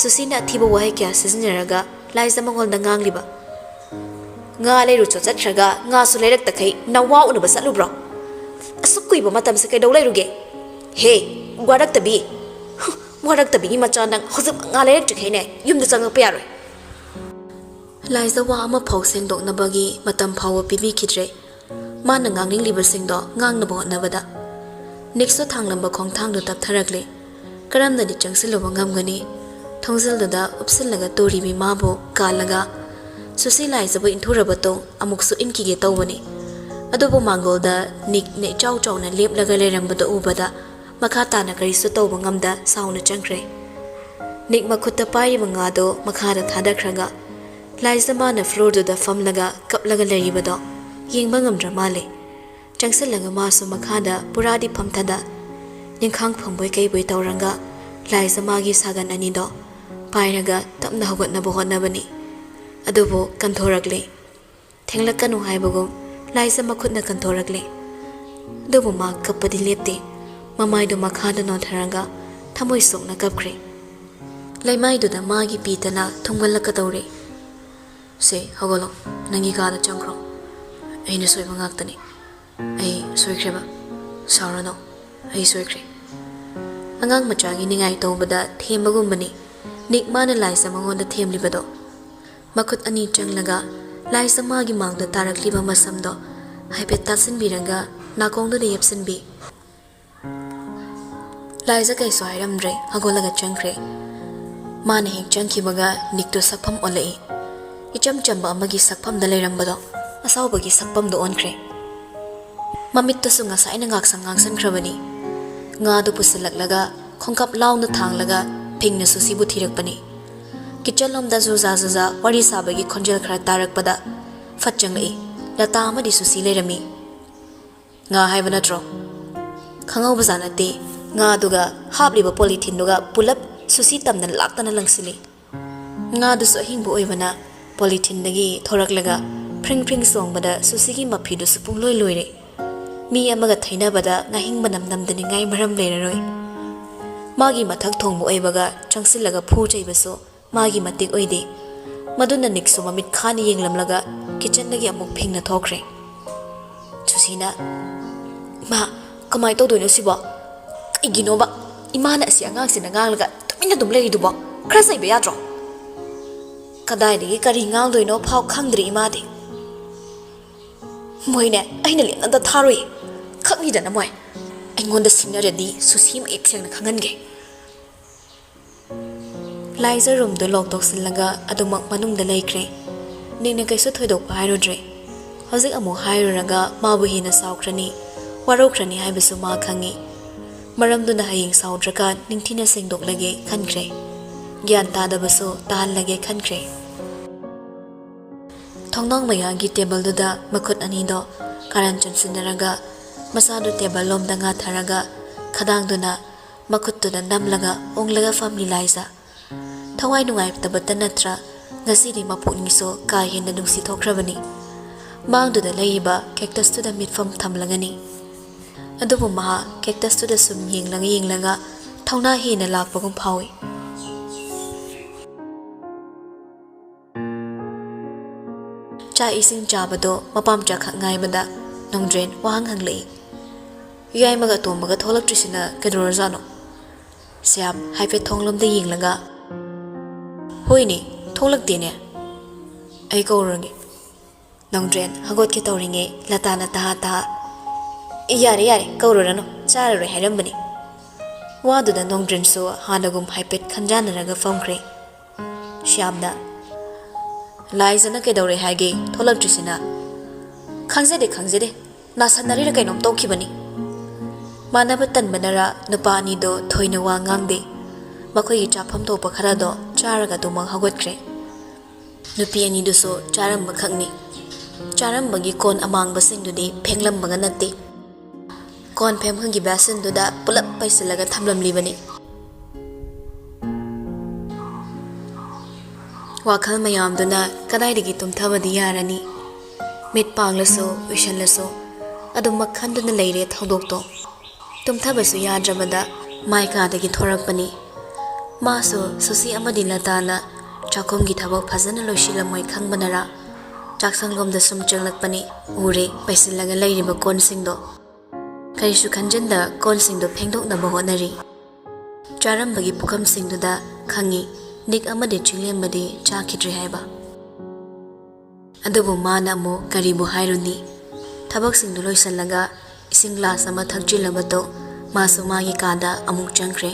ꯁꯨꯁꯤꯅ ꯑꯊꯤꯕ ꯋꯥꯍꯩ ꯀꯌꯥ ꯁꯤꯖꯤꯟꯅꯔꯒ ꯂꯥꯏꯖ ꯃꯉꯣꯟꯗ ꯉꯥꯡꯂꯤꯕ꯫ "ꯉꯥ ꯂꯩꯔꯨ ꯆꯣ ꯆꯠꯈ꯭ꯔꯒ ꯉꯥꯁꯨ ꯂꯩꯔꯛꯇꯈꯩ ꯅꯋꯥ ꯎꯅꯕ ꯆꯠꯂꯨꯕ꯭ꯔꯣ? ꯑꯁꯨꯛ ꯀꯨꯏꯕ ꯃꯇꯝꯁꯦ ꯀꯩꯗꯧ ꯂꯩꯔꯨꯒꯦ? ꯍꯦ, ꯋꯥꯔꯛꯇꯕꯤ! ꯍꯨ, ꯋꯥꯔꯛꯇꯕꯤꯒꯤ ꯃꯆꯥ ꯅꯪ ꯍꯧꯖꯤꯛ ꯉꯥ ꯂꯩꯔꯛꯇ꯭ꯔꯤꯈꯩꯅꯦ ꯌꯨꯝꯗ ꯆꯪꯉꯛꯄ ꯌꯥꯔꯣꯏ꯫" ꯂꯥꯏꯖ ꯋꯥ ꯑꯃꯐꯥꯎ ꯁꯦꯡꯗꯣꯛꯅꯕꯒꯤ ꯃꯇꯝ ꯐꯥꯎꯕ ꯄꯤꯕꯤꯈꯤꯗ꯭ꯔꯦ꯫ ꯃꯥꯅ ꯉꯥꯡꯅꯤꯡꯂꯤꯕꯁꯤꯡꯗꯣ ꯉꯥꯡꯅꯕ ꯍꯣꯠꯅꯕꯗ꯫ ꯅꯤꯛꯁꯨ ꯊꯥꯡꯂꯝꯕ ꯈꯣꯡꯊꯥꯡꯗꯨ ꯇꯞꯊꯔꯛꯂꯦ꯫ ꯀꯔꯝꯅꯗꯤ ꯆꯪꯁꯤꯜꯂꯨꯕ ꯉꯝꯒꯅꯤ? ꯊꯣꯡꯖꯤꯜꯗꯨꯗ ꯎꯞꯁꯤꯜꯂꯒ ꯇꯨꯔꯤꯕꯤ ꯃꯥꯕꯨ ꯀꯥꯜꯂꯒ ꯁꯨꯁꯤ ꯂꯥꯏꯖꯕꯨ ꯏꯟꯊꯨꯔꯕ ꯇꯨꯡ ꯑꯃꯨꯛꯁꯨ ꯏꯟꯈꯤꯒꯦ ꯇꯧꯕꯅꯤ꯫ ꯑꯗꯨꯕꯨ ꯃꯥꯡꯒꯣꯜꯗ ꯅꯤꯛꯅ ꯏꯆꯥꯎ ꯆꯥꯎꯅ ꯂꯦꯞꯂꯒ ꯂꯩꯔꯝꯕꯗꯨ ꯎꯕꯗ ꯃꯈꯥ ꯇꯥꯅ ꯀꯔꯤꯁꯨ ꯇꯧꯕ ꯉꯝꯗ ꯁꯥꯎꯅ ꯆꯪꯈ꯭ꯔꯦ꯫ ꯅꯤꯛ ꯃꯈꯨꯠꯇ ꯄꯥꯏꯔꯤꯕ ꯉꯥꯗꯨ ꯃꯈꯥꯗ ꯊꯥꯗꯈ꯭ꯔꯒ ꯂꯥꯏꯖꯃꯥꯅ ꯐ꯭ꯂꯣꯔꯗꯨꯗ ꯐꯝꯂꯒ ꯀꯞꯂꯒ ꯂꯩꯔꯤꯕꯗꯣ ꯌꯦꯡꯕ ꯉꯝꯗ꯭ꯔ ꯃꯥꯜꯂꯦ꯫ ꯆꯪꯁꯤꯜꯂꯒ ꯃꯥꯁꯨ ꯃꯈꯥꯗ ꯄꯨꯔꯥꯗꯤ ꯐꯝꯊꯗ ꯅꯤꯡꯈꯥꯡ ꯐꯝꯕꯣꯏ ꯀꯩꯕꯣꯏ ꯇꯧꯔꯒ ꯂꯥꯏꯖꯃꯥꯒꯤ ꯁꯥꯒꯟ ꯑꯅꯤꯗꯣ ꯄꯥꯏꯔꯒ ꯇꯞꯅ ꯍꯧꯒꯠꯅꯕ ꯍꯣꯠꯅꯕꯅꯤ꯫ ꯑꯗꯨꯕꯨ ꯀꯟꯊꯣꯔꯛꯂꯦ꯫ ꯊꯦꯡꯂꯛꯀꯅꯨ ꯍꯥꯏꯕꯒꯨꯝ ꯂꯥꯏꯖ ꯃꯈꯨꯠꯅ ꯀꯟꯊꯣꯔꯛꯂꯦ꯫ ꯑꯗꯨꯕꯨ ꯃꯥ ꯀꯞꯄꯗꯤ ꯂꯦꯞꯇꯦ꯫ ꯃꯃꯥꯏꯗꯨ ꯃꯈꯥꯗ ꯅꯣꯟꯊꯔꯒ ꯊꯃꯣꯏ ꯁꯣꯛꯅ ꯀꯞꯈ꯭ꯔꯦ꯫ ꯂꯩꯃꯥꯏꯗꯨꯗ ꯃꯥꯒꯤ ꯄꯤꯇꯅ ꯊꯨꯝꯒꯜꯂꯛꯀꯗꯧꯔꯦ꯫ "ꯁꯦ, ꯍꯧꯒꯠꯂꯣ꯫ ꯅꯪꯒꯤ ꯀꯥꯗ ꯆꯪꯈ꯭ꯔꯣ꯫ ꯑꯩꯅ ꯁꯣꯏꯕ ꯉꯥꯛꯇꯅꯤ꯫ ꯑꯩ ꯁꯣꯏꯈ꯭ꯔꯦꯕ꯫ ꯁꯥꯎꯔꯅꯨ꯫ ꯑꯩ ꯁꯣꯏꯈ꯭ꯔꯦ꯫" ꯑꯉꯥꯡ ꯃꯆꯥꯒꯤ ꯅꯤꯡꯉꯥꯏ ꯇꯧꯕꯗ ꯊꯦꯝꯕꯒꯨꯝꯕꯅꯤ ꯅꯤꯛ ꯃꯥꯅ ꯂꯥꯏꯖ ꯃꯉꯣꯟꯗ ꯊꯦꯝꯂꯤꯕꯗꯣ꯫ ꯃꯈꯨꯠ ꯑꯅꯤ ꯆꯪꯂꯒ ꯂꯥꯏꯖ ꯃꯥꯒꯤ ꯃꯥꯡꯗ ꯇꯥꯔꯛꯂꯤꯕ ꯃꯁꯝꯗꯣ ꯍꯥꯏꯐꯦꯠ ꯇꯥꯁꯤꯟꯕꯤꯔꯒ ꯅꯥꯀꯣꯡꯗꯨꯗ ꯌꯦꯞꯁꯤꯟꯕꯤ꯫ ꯂꯥꯏꯖ ꯀꯩꯁꯨ ꯍꯥꯏꯔꯝꯗ꯭ꯔꯦ, ꯍꯧꯒꯠꯂꯒ ꯆꯪꯈ꯭ꯔꯦ꯫ ꯃꯥꯅ ꯍꯦꯛ ꯆꯪꯈꯤꯕꯒ ꯅꯤꯛꯇꯨ ꯁꯛꯐꯝ ꯑꯣꯜꯂꯛꯏ꯫ ꯏꯆꯝ ꯆꯝꯕ ꯑꯃꯒꯤ ꯁꯛꯐꯝꯗ ꯂꯩꯔꯝꯕꯗꯣ ꯑꯁꯥꯎꯕꯒꯤ ꯁꯛꯐꯝꯗ ꯑꯣꯟꯈ꯭ꯔꯦ꯫ ꯃꯃꯤꯠꯇꯁꯨ ꯉꯁꯥꯏꯅ ꯉꯥꯛꯁꯪ ꯉꯥꯡꯁꯟꯈ꯭ꯔꯕꯅꯤ꯫ ꯉꯥꯗꯨ ꯄꯨꯁꯤꯜꯂꯛꯂꯒ ꯈꯣꯡꯀꯥꯞ ꯂꯥꯎꯅ ꯊꯥꯡꯂꯒ ꯐꯤꯡꯅ ꯁꯨꯁꯤꯕꯨ ꯊꯤꯔꯛꯄꯅꯤ꯫ ꯀꯤꯠꯆꯟꯂꯣꯝꯗ ꯖꯨꯖꯥ ꯖꯨꯖꯥ ꯋꯥꯔꯤ ꯁꯥꯕꯒꯤ ꯈꯣꯟꯖꯦꯜ ꯈꯔ ꯇꯥꯔꯛꯄꯗ ꯐꯠ ꯆꯪꯂꯛꯏ꯫ ꯂꯇꯥ ꯑꯃꯗꯤ ꯁꯨꯁꯤ ꯂꯩꯔꯝꯃꯤ꯫ "ꯉꯥ ꯍꯥꯏꯕ ꯅꯠꯇ꯭ꯔꯣ?" ꯈꯪꯍꯧꯕꯖꯥꯠ ꯅꯠꯇꯦ꯫ ꯉꯥꯗꯨꯒ ꯍꯥꯞꯂꯤꯕ ꯄꯣꯂꯤꯊꯤꯟꯗꯨꯒ ꯄꯨꯂꯞ ꯁꯨꯁꯤ ꯇꯝꯅ ꯂꯥꯛꯇꯅ ꯂꯪꯁꯤꯜꯂꯤ꯫ ꯉꯥꯗꯨꯁꯨ ꯑꯍꯤꯡꯕ ꯑꯣꯏꯕꯅ ꯄꯣꯂꯤꯊꯤꯟꯗꯒꯤ ꯊꯣꯔꯛꯂꯒ ꯐ꯭ꯔꯤꯡ ꯐ꯭ꯔꯤꯡ ꯆꯣꯡꯕꯗ ꯁꯨꯁꯤꯒꯤ ꯃꯐꯤꯗꯨꯁꯨ ꯄꯨꯡꯂꯣꯏ ꯂꯣꯏꯔꯦ꯫ ꯃꯤ ꯑꯃꯒ ꯊꯩꯅꯕꯗ ꯉꯥꯍꯤꯡ ꯃꯅꯝ ꯅꯝꯗꯅꯤꯡꯉꯥꯏ ꯃꯔꯝ ꯂꯩꯔꯔꯣꯏ꯫ ꯃꯥꯒꯤ ꯃꯊꯛ ꯊꯣꯡꯕ ꯑꯣꯏꯕꯒ ꯆꯪꯁꯤꯜꯂꯒ ꯐꯨ ꯆꯩꯕꯁꯨ ꯃꯥꯒꯤ ꯃꯇꯤꯛ ꯑꯣꯏꯗꯦ꯫ ꯃꯗꯨꯅ ꯅꯤꯛꯁꯨ ꯃꯃꯤꯠ ꯈꯥꯅ ꯌꯦꯡꯂꯝꯂꯒ ꯀꯤꯠꯆꯟꯗꯒꯤ ꯑꯃꯨꯛ ꯐꯤꯡꯅ ꯊꯣꯛꯈ꯭ꯔꯦ꯫ ꯁꯨꯁꯤꯅ, "ꯏꯃꯥ, ꯀꯃꯥꯏꯅ ꯇꯧꯗꯣꯏꯅꯣ ꯁꯤꯕꯣ? ꯀꯩꯒꯤꯅꯣꯕ ꯏꯃꯥꯅ ꯑꯁꯤ ꯑꯉꯥꯡꯁꯤꯅ ꯉꯥꯡꯂꯒ ꯇꯨꯃꯤꯟꯅ ꯑꯗꯨꯝ ꯂꯩꯔꯤꯗꯨꯕꯣ? ꯈꯔ ꯆꯩꯕ ꯌꯥꯗ꯭ꯔꯣ?" ꯀꯗꯥꯏꯗꯒꯤ ꯀꯔꯤ ꯉꯥꯡꯗꯣꯏꯅꯣ ꯐꯥꯎ ꯈꯪꯗ꯭ꯔꯤ ꯏꯃꯥꯗꯤ꯫ "ꯃꯣꯏꯅꯦ, ꯑꯩꯅ ꯂꯦꯝꯅꯗ ꯊꯥꯔꯣꯏ꯫ ꯈꯪꯉꯤꯗꯅ ꯃꯣꯏ꯫ ꯑꯩꯉꯣꯟꯗ ꯁꯤꯡꯅꯔꯗꯤ ꯁꯨꯁꯤ ꯃꯌꯦꯛ ꯁꯦꯡꯅ ꯈꯪꯍꯟꯒꯦ꯫" ꯂꯥꯏꯖ ꯔꯨꯝꯗꯨ ꯂꯣꯛ ꯇꯧꯁꯤꯜꯂꯒ ꯑꯗꯨꯃꯛ ꯃꯅꯨꯡꯗ ꯂꯩꯈ꯭ꯔꯦ꯫ ꯅꯤꯛꯅ ꯀꯩꯁꯨ ꯊꯣꯏꯗꯣꯛꯄ ꯍꯥꯏꯔꯨꯗ꯭ꯔꯦ꯫ ꯍꯧꯖꯤꯛ ꯑꯃꯨꯛ ꯍꯥꯏꯔꯨꯔꯒ ꯃꯥꯕꯨ ꯍꯦꯟꯅ ꯁꯥꯎꯈ꯭ꯔꯅꯤ, ꯋꯥꯔꯧꯈ꯭ꯔꯅꯤ ꯍꯥꯏꯕꯁꯨ ꯃꯥ ꯈꯪꯏ꯫ ꯃꯔꯝꯗꯨꯅ ꯍꯌꯦꯡ ꯁꯥꯎꯗ꯭ꯔꯀꯥꯟ ꯅꯤꯡꯊꯤꯅ ꯁꯦꯡꯗꯣꯛꯂꯒꯦ ꯈꯟꯈ꯭ꯔꯦ꯫ ꯒ꯭ꯌꯥꯟ ꯇꯥꯗꯕꯁꯨ ꯇꯥꯍꯜꯂꯒꯦ ꯈꯟꯈ꯭ꯔꯦ꯫ ꯊꯣꯡꯅꯥꯎ ꯃꯌꯥꯒꯤ ꯇꯦꯕꯜꯗꯨꯗ ꯃꯈꯨꯠ ꯑꯅꯤꯗꯣ ꯀꯥꯔꯟ ꯆꯟꯁꯤꯟꯅꯔꯒ ꯃꯁꯥꯗꯨ ꯇꯦꯕꯜ ꯂꯣꯝꯗ ꯉꯥꯊꯔꯒ ꯈꯗꯥꯡꯗꯨꯅ ꯃꯈꯨꯠꯇꯨꯗ ꯅꯝꯂꯒ ꯎꯪꯂꯒ ꯐꯝꯂꯤ ꯂꯥꯏꯖꯥ꯫ ꯊꯋꯥꯏ ꯅꯨꯡꯉꯥꯏꯇꯕꯇ ꯅꯠꯇ꯭ꯔ ꯉꯁꯤꯗꯤ ꯃꯄꯨꯛꯅꯤꯡꯁꯨ ꯀꯥ ꯍꯦꯟꯅ ꯅꯨꯡꯁꯤ ꯊꯣꯛꯈ꯭ꯔꯕꯅꯤ꯫ ꯃꯥꯡꯗꯨꯗ ꯂꯩꯔꯤꯕ ꯀꯦꯛꯇꯁꯇꯨꯗ ꯃꯤꯠꯐꯝ ꯊꯝꯂꯒꯅꯤ꯫ ꯑꯗꯨꯕꯨ ꯃꯍꯥꯛ ꯀꯦꯛꯇꯁꯇꯨꯗ ꯁꯨꯝ ꯌꯦꯡꯂꯒ ꯌꯦꯡꯂꯒ ꯊꯧꯅꯥ ꯍꯦꯟꯅ ꯂꯥꯛꯄꯒꯨꯝ ꯐꯥꯎꯏ꯫ ꯆꯥꯛ ꯏꯁꯤꯡ ꯆꯥꯕꯗꯣ ꯃꯄꯥꯝꯆꯥ ꯈꯛ ꯉꯥꯏꯕꯗ ꯅꯣꯡꯗ꯭ꯔꯦꯟ ꯋꯥꯍꯪ ꯍꯪꯂꯛꯏ꯫ "ꯌꯥꯏꯃꯒ ꯑꯇꯣꯝꯕꯒ ꯊꯣꯛꯂꯛꯇ꯭ꯔꯤꯁꯤꯅ ꯀꯩꯗꯧꯔꯖꯥꯠꯅꯣ?" ꯁ꯭ꯌꯥꯝ ꯍꯥꯏꯐꯦꯠ ꯊꯣꯡꯂꯣꯝꯗ ꯌꯦꯡꯂꯒ, "ꯍꯣꯏꯅꯦ, ꯊꯣꯛꯂꯛꯇꯦꯅꯦ꯫ ꯑꯩ ꯀꯧꯔꯨꯔꯒꯦ꯫" ꯅꯣꯡꯗ꯭ꯔꯦꯟ ꯍꯧꯒꯠꯀꯦ ꯇꯧꯔꯤꯉꯩ ꯂꯇꯥꯅ ꯇꯍꯥ ꯇꯍꯥ, "ꯌꯥꯔꯦ, ꯌꯥꯔꯦ, ꯀꯧꯔꯨꯔꯅꯨ, ꯆꯥꯔꯔꯣꯏ ꯍꯥꯏꯔꯝꯕꯅꯤ꯫" ꯋꯥꯗꯨꯗ ꯅꯣꯡꯗ꯭ꯔꯦꯟꯁꯨ ꯍꯥꯟꯅꯒꯨꯝ ꯍꯥꯏꯐꯦꯠ ꯈꯟꯖꯥꯟꯅꯔꯒ ꯐꯝꯈ꯭ꯔꯦ꯫ ꯁ꯭ꯌꯥꯝꯅ, "ꯂꯥꯏꯖꯅ ꯀꯩꯗꯧꯔꯦ ꯍꯥꯏꯒꯦ ꯊꯣꯛꯂꯛꯇ꯭ꯔꯤꯁꯤꯅ?" "ꯈꯪꯖꯗꯦ, ꯈꯪꯖꯗꯦ꯫ ꯅꯥꯁꯟꯅꯔꯤꯔ ꯀꯩꯅꯣꯝ ꯇꯧꯈꯤꯕꯅꯤ꯫" ꯃꯥꯟꯅꯕ ꯇꯟꯕꯅꯔ ꯅꯨꯄꯥ ꯑꯅꯤꯗꯣ ꯊꯣꯏꯅ ꯋꯥ ꯉꯥꯡꯗꯦ꯫ ꯃꯈꯣꯏꯒꯤ ꯆꯥꯐꯝ ꯊꯣꯛꯄ ꯈꯔꯗꯣ ꯆꯥꯔꯒ ꯑꯗꯨꯃꯛ ꯍꯧꯒꯠꯈ꯭ꯔꯦ꯫ ꯅꯨꯄꯤ ꯑꯅꯤꯗꯨꯁꯨ ꯆꯥꯔꯝꯕ ꯈꯛꯅꯤ꯫ ꯆꯥꯔꯝꯕꯒꯤ ꯀꯣꯟ ꯑꯃꯥꯡꯕꯁꯤꯡꯗꯨꯗꯤ ꯐꯦꯡꯂꯝꯕꯒ ꯅꯠꯇꯦ꯫ ꯀꯣꯟ ꯐꯦꯡꯐꯝꯒꯤ ꯕꯦꯁꯤꯟꯗꯨꯗ ꯄꯨꯂꯞ ꯄꯩꯁꯤꯜꯂꯒ ꯊꯝꯂꯝꯂꯤꯕꯅꯤ꯫ ꯋꯥꯈꯜ ꯃꯌꯥꯝꯗꯨꯅ ꯀꯗꯥꯏꯗꯒꯤ ꯇꯨꯝꯊꯕꯗꯤ ꯌꯥꯔꯅꯤ? ꯃꯤꯠ ꯄꯥꯡꯂꯁꯨ, ꯎꯏꯁꯜꯂꯁꯨ, ꯑꯗꯨꯃꯛ ꯈꯟꯗꯨꯅ ꯂꯩꯔꯦ ꯊꯧꯗꯣꯛꯇꯣ꯫ ꯇꯨꯝꯊꯕꯁꯨ ꯌꯥꯗ꯭ꯔꯕꯗ ꯃꯥꯏ ꯀꯥꯗꯒꯤ ꯊꯣꯔꯛꯄꯅꯤ꯫ ꯃꯥꯁꯨ ꯁꯨꯁꯤ ꯑꯃꯗꯤ ꯂꯇꯥꯅ ꯆꯥꯛꯈꯨꯝꯒꯤ ꯊꯕꯛ ꯐꯖꯅ ꯂꯣꯏꯁꯤꯜꯂꯝꯃꯣꯏ ꯈꯪꯕꯅꯔꯥ, ꯆꯥꯛꯁꯪꯂꯣꯝꯗ ꯁꯨꯝ ꯆꯪꯂꯛꯄꯅꯤ꯫ ꯎꯔꯦ ꯄꯩꯁꯤꯜꯂꯒ ꯂꯩꯔꯤꯕ ꯀꯣꯟꯁꯤꯡꯗꯣ꯫ ꯀꯔꯤꯁꯨ ꯈꯟꯖꯤꯟꯗ ꯀꯣꯟꯁꯤꯡꯗꯣ ꯐꯦꯡꯗꯣꯛꯅꯕ ꯍꯣꯠꯅꯔꯤ꯫ ꯆꯥꯔꯝꯕꯒꯤ ꯄꯨꯈꯝꯁꯤꯡꯗꯨꯗ ꯈꯪꯉꯤ, ꯅꯤꯛ ꯑꯃꯗꯤ ꯆꯤꯡꯂꯦꯝꯕꯗꯤ ꯆꯥꯈꯤꯗ꯭ꯔꯦ ꯍꯥꯏꯕ꯫ ꯑꯗꯨꯕꯨ ꯃꯥꯅ ꯑꯃꯨꯛ ꯀꯔꯤꯕꯨ ꯍꯥꯏꯔꯨꯅꯤ? ꯊꯕꯛꯁꯤꯡꯗꯨ ꯂꯣꯏꯁꯤꯜꯂꯒ ꯏꯁꯤꯡ ꯒ꯭ꯂꯥꯁ ꯑꯃ ꯊꯛꯆꯤꯜꯂꯕꯗꯨ ꯃꯥꯁꯨ ꯃꯥꯒꯤ ꯀꯥꯗ ꯑꯃꯨꯛ ꯆꯪꯈ꯭ꯔꯦ꯫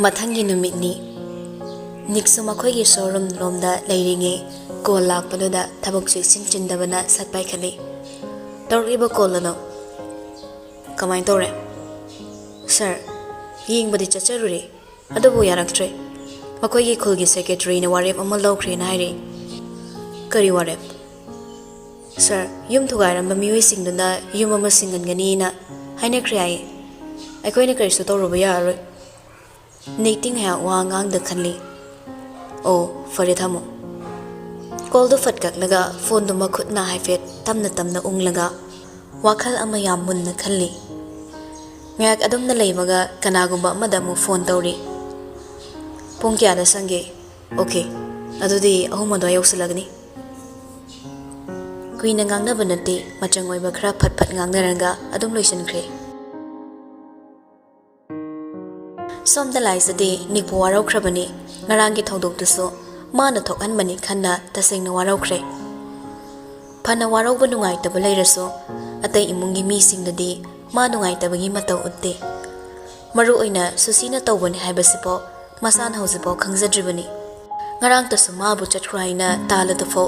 ꯃꯊꯪꯒꯤ ꯅꯨꯃꯤꯠꯅꯤ꯫ ꯅꯤꯛꯁꯨ ꯃꯈꯣꯏꯒꯤ ꯁꯣꯔꯨꯝ ꯂꯣꯝꯗ ꯂꯩꯔꯤꯉꯩ ꯀꯣꯜ ꯂꯥꯛꯄꯗꯨꯗ ꯊꯕꯛꯁꯨ ꯏꯆꯤꯟ ꯆꯤꯟꯗꯕꯅ ꯁꯠ ꯄꯥꯏꯈꯠꯂꯤ꯫ "ꯇꯧꯔꯛꯂꯤꯕ ꯀꯣꯜ ꯑꯗꯣ ꯀꯃꯥꯏꯅ ꯇꯧꯔꯦ?" "ꯁꯥꯔ, ꯌꯦꯡꯕꯗꯤ ꯆꯠꯆꯔꯨꯔꯦ, ꯑꯗꯨꯕꯨ ꯌꯥꯔꯛꯇ꯭ꯔꯦ꯫ ꯃꯈꯣꯏꯒꯤ ꯈꯨꯜꯒꯤ ꯁꯦꯀ꯭ꯔꯦꯇꯔꯤꯅ ꯋꯥꯔꯦꯞ ꯑꯃ ꯂꯧꯈ꯭ꯔꯦꯅ ꯍꯥꯏꯔꯛꯏ꯫" "ꯀꯔꯤ ꯋꯥꯔꯦꯞ?" "ꯁꯥꯔ, ꯌꯨꯝ ꯊꯨꯒꯥꯏꯔꯝꯕ ꯃꯤꯑꯣꯏꯁꯤꯡꯗꯨꯅ ꯌꯨꯝ ꯑꯃ ꯁꯤꯡꯍꯟꯒꯅꯤꯅ ꯍꯥꯏꯅꯈ꯭ꯔꯦ ꯍꯥꯏꯌꯦ꯫ ꯑꯩꯈꯣꯏꯅ ꯀꯔꯤꯁꯨ ꯇꯧꯔꯨꯕ ꯌꯥꯔꯔꯣꯏ꯫" ꯅꯤꯛꯇꯤ ꯉꯥꯏꯍꯥꯛ ꯋꯥ ꯉꯥꯡꯗ ꯈꯜꯂꯤ꯫ "ꯑꯣ, ꯐꯔꯦ, ꯊꯝꯃꯣ꯫" ꯀꯣꯜꯗꯨ ꯐꯠ ꯀꯛꯂꯒ ꯐꯣꯟꯗꯨ ꯃꯈꯨꯠꯅ ꯍꯥꯏꯐꯦꯠ ꯇꯝꯅ ꯇꯝꯅ ꯎꯪꯂꯒ ꯋꯥꯈꯜ ꯑꯃ ꯌꯥꯝ ꯃꯨꯟꯅ ꯈꯜꯂꯤ꯫ ꯉꯥꯏꯍꯥꯛ ꯑꯗꯨꯝꯅ ꯂꯩꯕꯒ ꯀꯅꯥꯒꯨꯝꯕ ꯑꯃꯗ ꯑꯃꯨꯛ ꯐꯣꯟ ꯇꯧꯔꯤ꯫ "ꯄꯨꯡ ꯀꯌꯥꯗ ꯁꯪꯒꯦ?" "ꯑꯣꯀꯦ, ꯑꯗꯨꯗꯤ ꯑꯍꯨꯝ ꯑꯗꯨꯋꯥꯏ ꯌꯧꯁꯤꯜꯂꯒꯅꯤ꯫" ꯀꯨꯏꯅ ꯉꯥꯡꯅꯕ ꯅꯠꯇꯦ, ꯃꯆꯪ ꯑꯣꯏꯕ ꯈꯔ ꯐꯠ ꯐꯠ ꯉꯥꯡꯅꯔꯒ ꯑꯗꯨꯝ ꯂꯣꯏꯁꯤꯟꯈ꯭ꯔꯦ꯫ ꯁꯣꯝꯗ ꯂꯥꯏꯖꯗꯤ ꯅꯤꯛꯄꯨ ꯋꯥꯔꯧꯈ꯭ꯔꯕꯅꯤ꯫ ꯉꯔꯥꯡꯒꯤ ꯊꯧꯗꯣꯛꯇꯨꯁꯨ ꯃꯥꯅ ꯊꯣꯛꯍꯟꯕꯅꯤ ꯈꯟꯅ ꯇꯁꯦꯡꯅ ꯋꯥꯔꯧꯈ꯭ꯔꯦ꯫ ꯐꯅ ꯋꯥꯔꯧꯕ ꯅꯨꯡꯉꯥꯏꯇꯕ ꯂꯩꯔꯁꯨ, ꯑꯇꯩ ꯏꯃꯨꯡꯒꯤ ꯃꯤꯁꯤꯡꯗꯗꯤ ꯃꯥ ꯅꯨꯡꯉꯥꯏꯇꯕꯒꯤ ꯃꯇꯧ ꯎꯠꯇꯦ꯫ ꯃꯔꯨ ꯑꯣꯏꯅ ꯁꯨꯁꯤꯅ ꯇꯧꯕꯅꯤ ꯍꯥꯏꯕꯁꯤꯐꯥꯎ ꯃꯁꯥꯅ ꯍꯧꯖꯤꯛꯐꯥꯎ ꯈꯪꯖꯗ꯭ꯔꯤꯕꯅꯤ꯫ ꯉꯔꯥꯡꯇꯁꯨ ꯃꯥꯕꯨ ꯆꯠꯈ꯭ꯔꯣ ꯍꯥꯏꯅ ꯇꯥꯜꯂꯗꯨꯐꯥꯎ,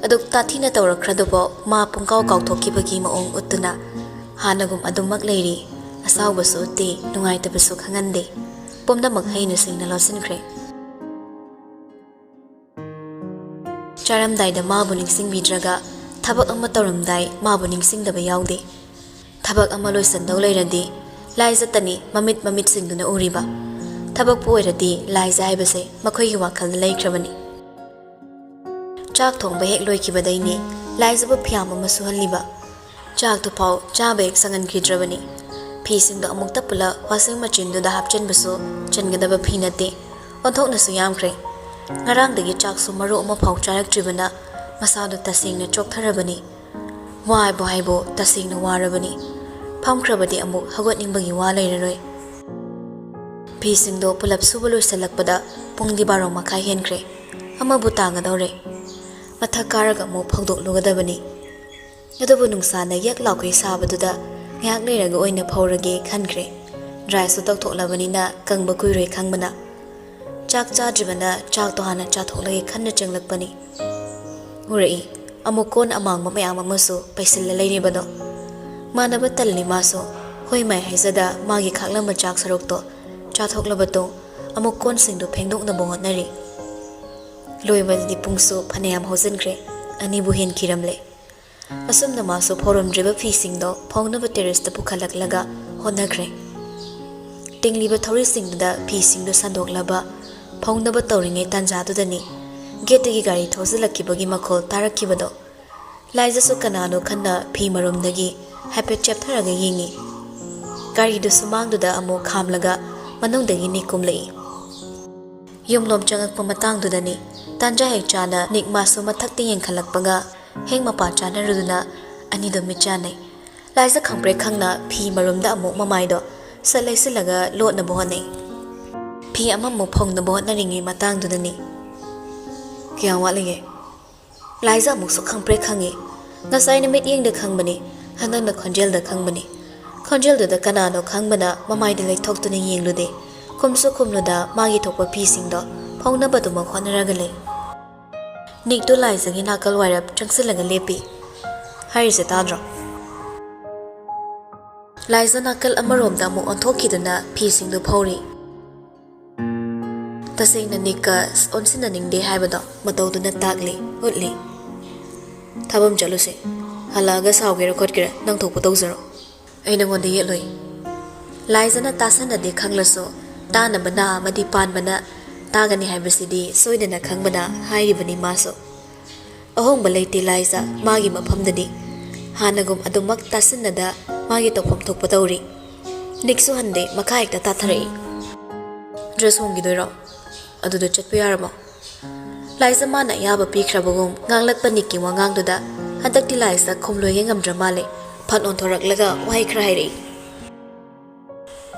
ꯑꯗꯨꯛ ꯇꯥꯊꯤꯅ ꯇꯧꯔꯛꯈ꯭ꯔꯗꯨꯐꯥꯎ ꯃꯥ ꯄꯨꯡꯀꯥꯎ ꯀꯥꯎꯊꯣꯛꯈꯤꯕꯒꯤ ꯃꯑꯣꯡ ꯎꯠꯇꯨꯅ ꯍꯥꯟꯅꯒꯨꯝ ꯑꯗꯨꯃꯛ ꯂꯩꯔꯤ꯫ ꯑꯁꯥꯎꯕꯁꯨ ꯎꯠꯇꯦ, ꯅꯨꯡꯉꯥꯏꯇꯕꯁꯨ ꯈꯪꯍꯟꯗꯦ꯫ ꯄꯨꯝꯅꯃꯛ ꯍꯩꯅ ꯁꯤꯡꯅ ꯂꯣꯠꯁꯤꯟꯈ꯭ꯔꯦ꯫ ꯆꯥꯔꯝꯗꯥꯏꯗ ꯃꯥꯕꯨ ꯅꯤꯡꯁꯤꯡꯕꯤꯗ꯭ꯔꯒ, ꯊꯕꯛ ꯑꯃ ꯇꯧꯔꯝꯗꯥꯏ ꯃꯥꯕꯨ ꯅꯤꯡꯁꯤꯡꯗꯕ ꯌꯥꯎꯗꯦ꯫ ꯊꯕꯛ ꯑꯃ ꯂꯣꯏꯁꯤꯟꯗꯧ ꯂꯩꯔꯗꯤ ꯂꯥꯏꯖꯇꯅꯤ ꯃꯃꯤꯠ ꯃꯃꯤꯠꯁꯤꯡꯗꯨꯅ ꯎꯔꯤꯕ꯫ ꯊꯕꯛꯄꯨ ꯑꯣꯏꯔꯗꯤ ꯂꯥꯏꯖ ꯍꯥꯏꯕꯁꯦ ꯃꯈꯣꯏꯒꯤ ꯋꯥꯈꯜꯗ ꯂꯩꯈ꯭ꯔꯕꯅꯤ꯫ ꯆꯥꯛ ꯊꯣꯡꯕ ꯍꯦꯛ ꯂꯣꯏꯈꯤꯕꯗꯩꯅꯤ ꯂꯥꯏꯖꯕꯨ ꯐꯤꯌꯥꯝ ꯑꯃ ꯁꯨꯍꯜꯂꯤꯕ꯫ ꯆꯥꯛꯇꯨ ꯐꯥꯎ ꯆꯥꯕ ꯍꯦꯛ ꯁꯪꯍꯟꯈꯤꯗ꯭ꯔꯕꯅꯤ꯫ ꯐꯤꯁꯤꯡꯗꯣ ꯑꯃꯨꯛꯇ ꯄꯨꯂꯞ ꯋꯥꯁꯤꯡ ꯃꯦꯆꯤꯟꯗꯨꯗ ꯍꯥꯞꯆꯤꯟꯕꯁꯨ ꯆꯟꯒꯗꯕ ꯐꯤ ꯅꯠꯇꯦ꯫ ꯑꯣꯟꯊꯣꯛꯅꯁꯨ ꯌꯥꯝꯈ꯭ꯔꯦ꯫ ꯉꯔꯥꯡꯗꯒꯤ ꯆꯥꯛꯁꯨ ꯃꯔꯨ ꯑꯃ ꯐꯥꯎ ꯆꯥꯔꯛꯇ꯭ꯔꯤꯕꯅ ꯃꯁꯥꯗꯨ ꯇꯁꯦꯡꯅ ꯆꯣꯛꯊꯔꯕꯅꯤ꯫ ꯋꯥꯕꯨ ꯍꯥꯏꯕꯨ ꯇꯁꯦꯡꯅ ꯋꯥꯔꯕꯅꯤ꯫ ꯐꯝꯈ꯭ꯔꯕꯗꯤ ꯑꯃꯨꯛ ꯍꯧꯒꯠꯅꯤꯡꯕꯒꯤ ꯋꯥ ꯂꯩꯔꯔꯣꯏ꯫ ꯐꯤꯁꯤꯡꯗꯣ ꯄꯨꯂꯞ ꯁꯨꯕ ꯂꯣꯏꯁꯤꯜꯂꯛꯄꯗ ꯄꯨꯡꯗꯤ ꯕꯥꯔꯣ ꯃꯈꯥꯏ ꯍꯦꯟꯈ꯭ꯔꯦ꯫ ꯑꯃꯕꯨ ꯇꯥꯒꯗꯧꯔꯦ꯫ ꯃꯊꯛ ꯀꯥꯔꯒ ꯑꯃꯨꯛ ꯐꯧꯗꯣꯛꯂꯨꯒꯗꯕꯅꯤ꯫ ꯑꯗꯨꯕꯨ ꯅꯨꯡꯁꯥꯅ ꯌꯛ ꯂꯥꯎꯈꯩ ꯁꯥꯕꯗꯨꯗ ꯉꯥꯏꯍꯥꯛ ꯂꯩꯔꯒ ꯑꯣꯏꯅ ꯐꯧꯔꯒꯦ ꯈꯟꯈ꯭ꯔꯦ꯫ ꯗ꯭ꯔꯥꯏꯁꯨ ꯇꯧꯊꯣꯛꯂꯕꯅꯤꯅ ꯀꯪꯕ ꯀꯨꯏꯔꯣꯏ ꯈꯪꯕꯅ ꯆꯥꯛ ꯆꯥꯗ꯭ꯔꯤꯕꯅ ꯆꯥꯛꯇꯣ ꯍꯥꯟꯅ ꯆꯥꯊꯣꯛꯂꯒꯦ ꯈꯟꯅ ꯆꯪꯂꯛꯄꯅꯤ꯫ ꯎꯔꯛꯏ, ꯑꯃꯨꯛ ꯀꯣꯟ ꯑꯃꯥꯡꯕ ꯃꯌꯥꯝ ꯑꯃꯁꯨ ꯄꯩꯁꯤꯜꯂ ꯂꯩꯔꯤꯕꯗꯣ꯫ ꯃꯥꯟꯅꯕ ꯇꯜꯂꯤ ꯃꯥꯁꯨ꯫ ꯍꯣꯏ ꯃꯥꯏ ꯍꯥꯏꯖꯗ ꯃꯥꯒꯤ ꯈꯥꯛꯂꯝꯕ ꯆꯥꯛ ꯁꯔꯨꯛꯇꯣ ꯆꯥꯊꯣꯛꯂꯕ ꯇꯨꯡ ꯑꯃꯨꯛ ꯀꯣꯟꯁꯤꯡꯗꯨ ꯐꯦꯡꯗꯣꯛꯅꯕ ꯍꯣꯠꯅꯔꯤ꯫ ꯂꯣꯏꯕꯗꯗꯤ ꯄꯨꯡꯁꯨ ꯐꯅꯌꯥꯝ ꯍꯧꯖꯤꯟꯈ꯭ꯔꯦ꯫ ꯑꯅꯤꯕꯨ ꯍꯦꯟꯈꯤꯔꯝꯂꯦ꯫ ꯑꯁꯨꯝꯅ ꯃꯥꯁꯨ ꯐꯧꯔꯝꯗ꯭ꯔꯤꯕ ꯐꯤꯁꯤꯡꯗꯣ ꯐꯧꯅꯕ ꯇꯦꯔꯦꯁꯇ ꯄꯨꯈꯠꯂꯛꯂꯒ ꯍꯣꯠꯅꯈ꯭ꯔꯦ꯫ ꯇꯤꯡꯂꯤꯕ ꯊꯧꯔꯤꯁꯤꯡꯗꯨꯗ ꯐꯤꯁꯤꯡꯗꯨ ꯁꯟꯗꯣꯛꯂꯕ ꯐꯧꯅꯕ ꯇꯧꯔꯤꯉꯩ ꯇꯥꯟꯖꯥꯗꯨꯗꯅꯤ ꯒꯦꯠꯇꯒꯤ ꯒꯥꯔꯤ ꯊꯧꯖꯤꯜꯂꯛꯈꯤꯕꯒꯤ ꯃꯈꯣꯜ ꯇꯥꯔꯛꯈꯤꯕꯗꯣ꯫ ꯂꯥꯏꯖꯁꯨ ꯀꯅꯥꯅꯣ ꯈꯟꯅ ꯐꯤ ꯃꯔꯨꯝꯗꯒꯤ ꯍꯥꯏꯐꯦꯠ ꯆꯦꯞꯊꯔꯒ ꯌꯦꯡꯉꯤ꯫ ꯒꯥꯔꯤꯗꯨ ꯁꯨꯃꯥꯡꯗꯨꯗ ꯑꯃꯨꯛ ꯈꯥꯝꯂꯒ ꯃꯅꯨꯡꯗꯒꯤ ꯅꯤꯛ ꯀꯨꯝꯂꯛꯏ꯫ ꯌꯨꯝꯂꯣꯝ ꯆꯪꯉꯛꯄ ꯃꯇꯥꯡꯗꯨꯗꯅꯤ ꯇꯥꯟꯖꯥ ꯍꯦꯛ ꯆꯥꯅ ꯅꯤꯛ ꯃꯥꯁꯨ ꯃꯊꯛꯇ ꯌꯦꯡꯈꯠꯂꯛꯄꯒ ꯍꯦꯛ ꯃꯄꯥ ꯆꯥꯅꯔꯨꯗꯨꯅ ꯑꯅꯤꯗꯣ ꯃꯤꯠ ꯆꯥꯟꯅꯩ꯫ ꯂꯥꯏꯖ ꯈꯪꯄ꯭ꯔꯦꯛ ꯈꯪꯅ ꯐꯤ ꯃꯔꯨꯝꯗ ꯑꯃꯨꯛ ꯃꯃꯥꯏꯗꯣ ꯁꯠ ꯂꯩꯁꯤꯜꯂꯒ ꯂꯣꯠꯅꯕ ꯍꯣꯠꯅꯩ꯫ ꯐꯤ ꯑꯃꯃꯨꯛ ꯐꯧꯅꯕ ꯍꯣꯠꯅꯔꯤꯉꯩ ꯃꯇꯥꯡꯗꯨꯗꯅꯤ꯫ "ꯀꯌꯥꯝ ꯋꯥꯠꯂꯤꯒꯦ?" ꯂꯥꯏꯖ ꯑꯃꯨꯛꯁꯨ ꯈꯪꯄ꯭ꯔꯦꯛ ꯈꯪꯉꯤ꯫ ꯉꯁꯥꯏꯅ ꯃꯤꯠꯌꯦꯡꯗ ꯈꯪꯕꯅꯤ, ꯍꯟꯗꯛꯅ ꯈꯣꯟꯖꯦꯜꯗ ꯈꯪꯕꯅꯤ꯫ ꯈꯣꯟꯖꯦꯜꯗꯨꯗ ꯀꯅꯥꯅꯣ ꯈꯪꯕꯅ ꯃꯃꯥꯏꯗ ꯂꯩꯊꯣꯛꯇꯨꯅ ꯌꯦꯡꯂꯨꯗꯦ꯫ ꯈꯨꯝꯁꯨ ꯈꯨꯝꯂꯨꯗ ꯃꯥꯒꯤ ꯊꯣꯛꯄ ꯐꯤꯁꯤꯡꯗꯣ ꯐꯧꯅꯕꯗꯨꯃꯛ ꯍꯣꯠꯅꯔꯒ ꯂꯩ꯫ ꯅꯤꯛꯇꯨ ꯂꯥꯏꯖꯒꯤ ꯅꯥꯀꯜ ꯋꯥꯏꯔꯞ ꯆꯪꯁꯤꯜꯂꯒ ꯂꯦꯞꯄꯤ꯫ ꯍꯥꯏꯔꯤꯁꯦ ꯇꯥꯗ꯭ꯔꯣ? ꯂꯥꯏꯖ ꯅꯥꯀꯜ ꯑꯃꯔꯣꯝꯗ ꯑꯃꯨꯛ ꯑꯣꯟꯊꯣꯛꯈꯤꯗꯨꯅ ꯐꯤꯁꯤꯡꯗꯨ ꯐꯧꯔꯤ꯫ ꯇꯁꯦꯡꯅ ꯅꯤꯛꯀ ꯑꯣꯟꯁꯤꯟꯅꯅꯤꯡꯗꯦ ꯍꯥꯏꯕꯗꯣ ꯃꯇꯧꯗꯨꯅ ꯇꯥꯛꯂꯤ, ꯎꯠꯂꯤ꯫ "ꯊꯕꯛ ꯑꯃ ꯆꯠꯂꯨꯁꯦ꯫ ꯍꯜꯂꯛꯑꯒ ꯁꯥꯎꯒꯦꯔꯥ ꯈꯣꯠꯀꯦꯔꯥ ꯅꯪ ꯊꯣꯛꯄ ꯇꯧꯖꯔꯣ꯫ ꯑꯩ ꯅꯉꯣꯟꯗ ꯌꯦꯠꯂꯣꯏ꯫" ꯂꯥꯏꯖꯅ ꯇꯥꯁꯟꯅꯗꯦ ꯈꯪꯂꯁꯨ ꯇꯥꯅꯕ ꯅꯥ ꯑꯃꯗꯤ ꯄꯥꯟꯕꯅ ꯇꯥꯒꯅꯤ ꯍꯥꯏꯕꯁꯤꯗꯤ ꯁꯣꯏꯗꯅ ꯈꯪꯕꯅ ꯍꯥꯏꯔꯤꯕꯅꯤ ꯃꯥꯁꯨ꯫ ꯑꯍꯣꯡꯕ ꯂꯩꯇꯦ ꯂꯥꯏꯖ ꯃꯥꯒꯤ ꯃꯐꯝꯗꯗꯤ꯫ ꯍꯥꯟꯅꯒꯨꯝ ꯑꯗꯨꯃꯛ ꯇꯥꯁꯤꯟꯅꯗ ꯃꯥꯒꯤ ꯇꯧꯐꯝ ꯊꯣꯛꯄ ꯇꯧꯔꯤ꯫ ꯅꯤꯛꯁꯨ ꯍꯟꯗꯦ, ꯃꯈꯥ ꯍꯦꯛꯇ ꯇꯥꯊꯔꯛꯏ꯫ "ꯗ꯭ꯔꯦꯁ ꯍꯣꯡꯈꯤꯗꯣꯏꯔꯣ? ꯑꯗꯨꯗ ꯆꯠꯄ ꯌꯥꯔꯕꯣ?" ꯂꯥꯏꯖ ꯃꯥꯅ ꯑꯌꯥꯕ ꯄꯤꯈ꯭ꯔꯕꯒꯨꯝ ꯉꯥꯡꯂꯛꯄ ꯅꯤꯛꯀꯤ ꯋꯥꯉꯥꯡꯗꯨꯗ ꯍꯟꯗꯛꯇꯤ ꯂꯥꯏꯖ ꯈꯨꯝꯂꯣꯏꯒꯦ ꯉꯝꯗ꯭ꯔ ꯃꯥꯜꯂꯦ꯫ ꯐꯠ ꯑꯣꯟꯊꯣꯔꯛꯂꯒ ꯋꯥꯍꯩ ꯈꯔ ꯍꯥꯏꯔꯛꯏ꯫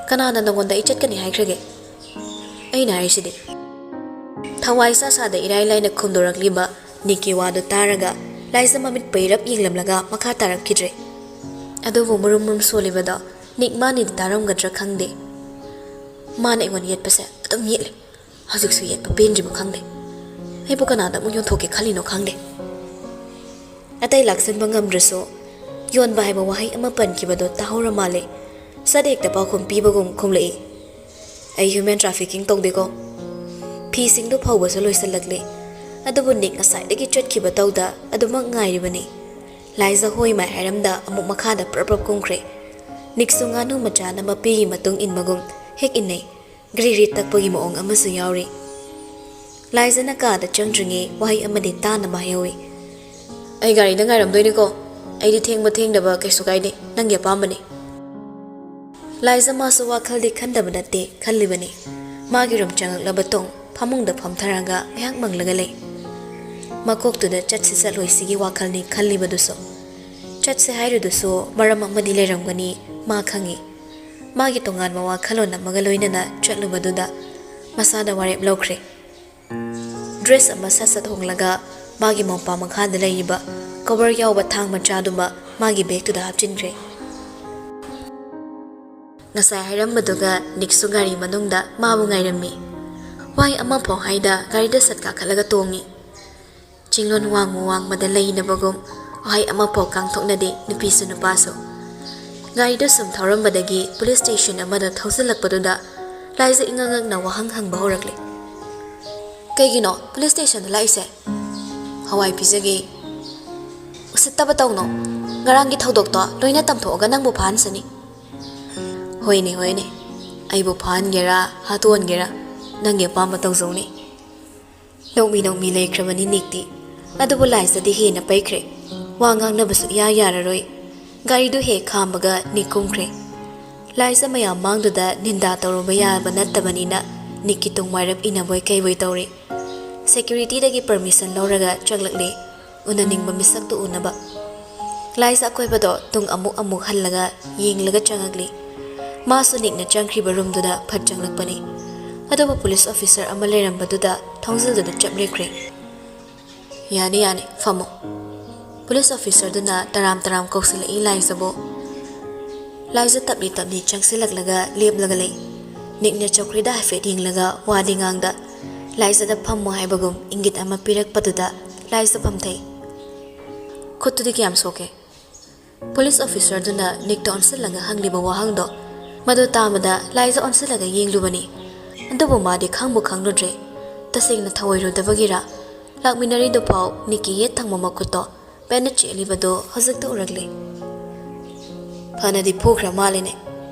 "ꯀꯅꯥꯅ ꯅꯉꯣꯟꯗ ꯑꯩ ꯆꯠꯀꯅꯤ ꯍꯥꯏꯈ꯭ꯔꯒꯦ? ꯑꯩꯅ ꯍꯥꯏꯔꯤꯁꯤꯗꯤ꯫" ꯊꯋꯥꯏ ꯁꯥ ꯁꯥꯗ ꯏꯔꯥꯏ ꯂꯥꯏꯅ ꯈꯨꯝꯗꯣꯔꯛꯂꯤꯕ ꯅꯤꯛꯀꯤ ꯋꯥꯗꯨ ꯇꯥꯔꯒ ꯂꯥꯏꯖ ꯃꯃꯤꯠ ꯄꯩꯔꯞ ꯌꯦꯡꯂꯝꯂꯒ ꯃꯈꯥ ꯇꯥꯔꯛꯈꯤꯗ꯭ꯔꯦ꯫ ꯑꯗꯨꯕꯨ ꯃꯨꯔꯨꯝ ꯃꯨꯔꯨꯝ ꯁꯣꯜꯂꯤꯕꯗꯣ ꯅꯤꯛ ꯃꯥꯅꯤꯗꯤ ꯇꯥꯔꯝꯒꯗ꯭ꯔꯥ ꯈꯪꯗꯦ, ꯃꯥꯅ ꯑꯩꯉꯣꯟꯗ ꯌꯦꯠꯄꯁꯦ ꯑꯗꯨꯝ ꯌꯦꯠꯂꯦ꯫ ꯍꯧꯖꯤꯛꯁꯨ ꯌꯦꯠꯄ ꯄꯦꯟꯗ꯭ꯔꯤꯕ ꯈꯪꯗꯦ꯫ ꯑꯩꯕꯨ ꯀꯅꯥꯗ ꯑꯃꯨꯛ ꯌꯣꯟꯊꯣꯛꯀꯦ ꯈꯜꯂꯤꯅꯣ ꯈꯪꯗꯦ꯫ ꯑꯇꯩ ꯂꯥꯛꯁꯟꯕ ꯉꯝꯗ꯭ꯔꯁꯨ, ꯌꯣꯟꯕ ꯍꯥꯏꯕ ꯋꯥꯍꯩ ꯑꯃ ꯄꯟꯈꯤꯕꯗꯣ ꯇꯥꯍꯧꯔ ꯃꯥꯜꯂꯦ꯫ ꯁꯠ ꯍꯦꯛꯇ ꯄꯥꯎꯈꯨꯝ ꯄꯤꯕꯒꯨꯝ ꯈꯨꯝꯂꯛꯏ꯫ "ꯑꯩ human trafficking ꯇꯧꯗꯦꯀꯣ꯫ ꯐꯤꯁꯤꯡꯗꯨ ꯐꯧꯕꯁꯨ ꯂꯣꯏꯁꯤꯜꯂꯛꯂꯦ꯫ ꯑꯗꯨꯕꯨ ꯅꯤꯛ ꯉꯁꯥꯏꯗꯒꯤ ꯆꯠꯈꯤꯕ ꯇꯧꯗ ꯑꯗꯨꯃꯛ ꯉꯥꯏꯔꯤꯕꯅꯤ꯫" ꯂꯥꯏꯖ ꯍꯣꯏ ꯃꯥꯏ ꯍꯥꯏꯔꯝꯗ ꯑꯃꯨꯛ ꯃꯈꯥꯗ ꯄ꯭ꯔꯞ ꯄ꯭ꯔꯞ ꯀꯨꯝꯈ꯭ꯔꯦ꯫ ꯅꯤꯛꯁꯨ ꯉꯥꯅꯨ ꯃꯆꯥꯅ ꯃꯄꯤꯒꯤ ꯃꯇꯨꯡ ꯏꯟꯕꯒꯨꯝ ꯍꯦꯛ ꯏꯟꯅꯩ꯫ ꯒ꯭ꯔꯤ ꯒ꯭ꯔꯤ ꯇꯛꯄꯒꯤ ꯃꯑꯣꯡ ꯑꯃꯁꯨ ꯌꯥꯎꯔꯤ꯫ ꯂꯥꯏꯖꯅ ꯀꯥꯗ ꯆꯪꯗ꯭ꯔꯤꯉꯩ ꯋꯥꯍꯩ ꯑꯃꯗꯤ ꯇꯥꯅꯕ ꯍꯥꯏꯍꯧꯏ꯫ "ꯑꯩ ꯒꯥꯔꯤꯗ ꯉꯥꯏꯔꯝꯗꯣꯏꯅꯤꯀꯣ꯫ ꯑꯩꯗꯤ ꯊꯦꯡꯕ ꯊꯦꯡꯗꯕ ꯀꯩꯁꯨ ꯀꯥꯏꯗꯦ, ꯅꯪꯒꯤ ꯑꯄꯥꯝꯕꯅꯤ꯫" ꯂꯥꯏꯖ ꯃꯥꯁꯨ ꯋꯥꯈꯜꯗꯤ ꯈꯟꯗꯕ ꯅꯠꯇꯦ, ꯈꯜꯂꯤꯕꯅꯤ꯫ ꯃꯥꯒꯤ ꯔꯨꯝ ꯆꯪꯂꯛꯂꯕ ꯇꯨꯡ ꯐꯃꯨꯡꯗ ꯐꯝꯊꯔꯒ ꯉꯥꯏꯍꯥꯛ ꯃꯪꯂꯒ ꯂꯩ꯫ ꯃꯀꯣꯛꯇꯨꯗ ꯆꯠꯁꯤ ꯆꯠꯂꯣꯏꯁꯤꯒꯤ ꯋꯥꯈꯜꯅꯤ ꯈꯜꯂꯤꯕꯗꯨꯁꯨ꯫ ꯆꯠꯁꯦ ꯍꯥꯏꯔꯤꯗꯨꯁꯨ ꯃꯔꯝ ꯑꯃꯗꯤ ꯂꯩꯔꯝꯒꯅꯤ, ꯃꯥ ꯈꯪꯏ꯫ ꯃꯥꯒꯤ ꯇꯣꯉꯥꯟꯕ ꯋꯥꯈꯜꯂꯣꯟ ꯑꯃꯒ ꯂꯣꯏꯅꯅ ꯆꯠꯂꯨꯕꯗꯨꯗ ꯃꯁꯥꯗ ꯋꯥꯔꯦꯞ ꯂꯧꯈ꯭ꯔꯦ꯫ ꯗ꯭ꯔꯦꯁ ꯑꯃ ꯁꯠ ꯁꯠ ꯍꯣꯡꯂꯒ ꯃꯥꯒꯤ ꯃꯣꯝꯄꯥꯛ ꯃꯈꯥꯗ ꯂꯩꯔꯤꯕ ꯀꯣꯕꯔ ꯌꯥꯎꯕ ꯊꯥꯡ ꯃꯆꯥꯗꯨꯃ ꯃꯥꯒꯤ ꯕꯦꯒꯇꯨꯗ ꯍꯥꯞꯆꯤꯟꯈ꯭ꯔꯦ꯫ ꯉꯁꯥꯏ ꯍꯥꯏꯔꯝꯕꯗꯨꯒ ꯅꯤꯛꯁꯨ ꯒꯥꯔꯤ ꯃꯅꯨꯡꯗ ꯃꯥꯕꯨ ꯉꯥꯏꯔꯝꯃꯤ꯫ ꯋꯥꯍꯩ ꯑꯃꯐꯥꯎ ꯍꯥꯏꯗ ꯒꯥꯔꯤꯗ ꯁꯠ ꯀꯥꯈꯠꯂꯒ ꯇꯣꯡꯉꯤ꯫ ꯆꯤꯡꯂꯣꯟ ꯋꯥꯡꯃ ꯋꯥꯡꯃꯗ ꯂꯩꯅꯕꯒꯨꯝ ꯋꯥꯍꯩ ꯑꯃꯐꯥꯎ ꯀꯥꯡꯊꯣꯛꯅꯗꯦ ꯅꯨꯄꯤꯁꯨ ꯅꯨꯄꯥꯁꯨ꯫ ꯒꯥꯔꯤꯗꯨ ꯁꯨꯝ ꯊꯧꯔꯝꯕꯗꯒꯤ ꯄꯨꯂꯤꯁ ꯁ꯭ꯇꯦꯁꯟ ꯑꯃꯗ ꯊꯧꯖꯤꯜꯂꯛꯄꯗꯨꯗ ꯂꯥꯏꯖ ꯏꯉꯛ ꯉꯛꯅ ꯋꯥꯍꯪ ꯍꯪꯕ ꯍꯧꯔꯛꯂꯦ꯫ "ꯀꯩꯒꯤꯅꯣ ꯄꯨꯂꯤꯁ ꯁ꯭ꯇꯦꯁꯟꯗ ꯂꯥꯛꯏꯁꯦ?" "ꯍꯋꯥꯏ ꯄꯤꯖꯒꯦ꯫" "ꯎꯁꯤꯠꯇꯕ ꯇꯧꯅꯣ꯫ ꯉꯔꯥꯡꯒꯤ ꯊꯧꯗꯣꯛꯇꯣ ꯂꯣꯏꯅ ꯇꯝꯊꯣꯛꯑꯒ ꯅꯪꯕꯨ ꯐꯥꯍꯟꯁꯅꯤ꯫" "ꯍꯣꯏꯅꯦ, ꯍꯣꯏꯅꯦ꯫ ꯑꯩꯕꯨ ꯐꯥꯍꯟꯒꯦꯔꯥ, ꯍꯥꯠꯇꯣꯛꯍꯟꯒꯦꯔꯥ, ꯅꯪꯒꯤ ꯑꯄꯥꯝꯕ ꯇꯧꯖꯧꯅꯦ꯫" ꯅꯣꯛꯃꯤ ꯅꯣꯛꯃꯤ ꯂꯩꯈ꯭ꯔꯕꯅꯤ ꯅꯤꯛꯇꯤ꯫ ꯑꯗꯨꯕꯨ ꯂꯥꯏꯖꯗꯤ ꯍꯦꯟꯅ ꯄꯩꯈ꯭ꯔꯦ꯫ ꯋꯥ ꯉꯥꯡꯅꯕꯁꯨ ꯏꯌꯥ ꯌꯥꯔꯔꯣꯏ꯫ ꯒꯥꯔꯤꯗꯨ ꯍꯦꯛ ꯈꯥꯝꯕꯒ ꯅꯤꯛ ꯀꯨꯝꯈ꯭ꯔꯦ꯫ ꯂꯥꯏꯖ ꯃꯌꯥꯝ ꯃꯥꯡꯗꯨꯗ ꯅꯤꯟꯗꯥ ꯇꯧꯔꯨꯕ ꯌꯥꯕ ꯅꯠꯇꯕꯅꯤꯅ ꯅꯤꯛꯀꯤ ꯇꯨꯡ ꯋꯥꯏꯔꯞ ꯏꯟꯅꯕꯣꯏ ꯀꯩꯕꯣꯏ ꯇꯧꯔꯦ꯫ ꯁꯦꯀ꯭ꯌꯨꯔꯤꯇꯤꯗꯒꯤ ꯄꯔꯃꯤꯁꯟ ꯂꯧꯔꯒ ꯆꯪꯂꯛꯂꯦ꯫ ꯎꯅꯅꯤꯡꯕ ꯃꯤꯁꯛꯇꯨ ꯎꯅꯕ꯫ ꯂꯥꯏꯖ ꯑꯀꯣꯏꯕꯗꯣ ꯇꯨꯡ ꯑꯃꯨꯛ ꯑꯃꯨꯛ ꯍꯜꯂꯒ ꯌꯦꯡꯂꯒ ꯆꯪꯉꯛꯂꯤ꯫ ꯃꯥꯁꯨ ꯅꯤꯛꯅ ꯆꯪꯈ꯭ꯔꯤꯕ ꯔꯨꯝꯗꯨꯗ ꯐꯠ ꯆꯪꯂꯛꯄꯅꯤ꯫ ꯑꯗꯨꯕꯨ ꯄꯨꯂꯤꯁ ꯑꯣꯐꯤꯁꯔ ꯑꯃ ꯂꯩꯔꯝꯕꯗꯨꯗ ꯊꯣꯡꯖꯤꯜꯗꯨꯗ ꯆꯞ ꯂꯦꯞꯈ꯭ꯔꯦ꯫ "ꯌꯥꯅꯤ, ꯌꯥꯅꯤ, ꯐꯝꯃꯣ꯫" ꯄꯨꯂꯤꯁ ꯑꯣꯐꯤꯁꯔꯗꯨꯅ ꯇꯔꯥꯝ ꯇꯔꯥꯝ ꯀꯧꯁꯤꯜꯂꯛꯏ ꯂꯥꯏꯖꯕꯨ꯫ ꯂꯥꯏꯖꯥ ꯇꯞꯂꯤ ꯇꯞꯂꯤ ꯆꯪꯁꯤꯜꯂꯛꯂꯒ ꯂꯦꯞꯂꯒ ꯂꯩ꯫ ꯅꯤꯛꯅ ꯆꯧꯀ꯭ꯔꯤꯗ ꯍꯥꯏꯐꯦꯠ ꯌꯦꯡꯂꯒ ꯋꯥꯗꯤ ꯉꯥꯡꯗ, ꯂꯥꯏꯖꯥꯗ ꯐꯝꯃꯣ ꯍꯥꯏꯕꯒꯨꯝ ꯏꯪꯒꯤꯠ ꯑꯃ ꯄꯤꯔꯛꯄꯗꯨꯗ ꯂꯥꯏꯖꯥ ꯐꯝꯊꯩ꯫ "ꯈꯨꯠꯇꯨꯗꯤ ꯀꯌꯥꯝ ꯁꯣꯛꯀꯦ?" ꯄꯨꯂꯤꯁ ꯑꯣꯐꯤꯁꯔꯗꯨꯅ ꯅꯤꯛꯇ ꯑꯣꯟꯁꯤꯜꯂꯒ ꯍꯪꯂꯤꯕ ꯋꯥꯍꯪꯗꯣ, ꯃꯗꯨ ꯇꯥꯕꯗ ꯂꯥꯏꯖꯥ ꯑꯣꯟꯁꯤꯜꯂꯒ ꯌꯦꯡꯂꯨꯕꯅꯤ꯫ ꯑꯗꯨꯕꯨ ꯃꯥꯗꯤ ꯈꯪꯕꯨ ꯈꯪꯂꯨꯗ꯭ꯔꯦ꯫ ꯇꯁꯦꯡꯅ ꯊꯧꯑꯣꯏꯔꯨꯗꯕꯒꯤꯔ, ꯂꯥꯛꯃꯤꯟꯅꯔꯤꯗꯨꯐꯥꯎ ꯅꯤꯛꯀꯤ ꯌꯦꯠ ꯊꯪꯕ ꯃꯈꯨꯠꯇꯣ ꯄꯦꯟꯅ ꯆꯦꯠꯂꯤꯕꯗꯨ ꯍꯧꯖꯤꯛꯇ ꯎꯔꯛꯂꯦ꯫ "ꯐꯅꯗꯤ ꯐꯨꯈ꯭ꯔ ꯃꯥꯜꯂꯤꯅꯦ꯫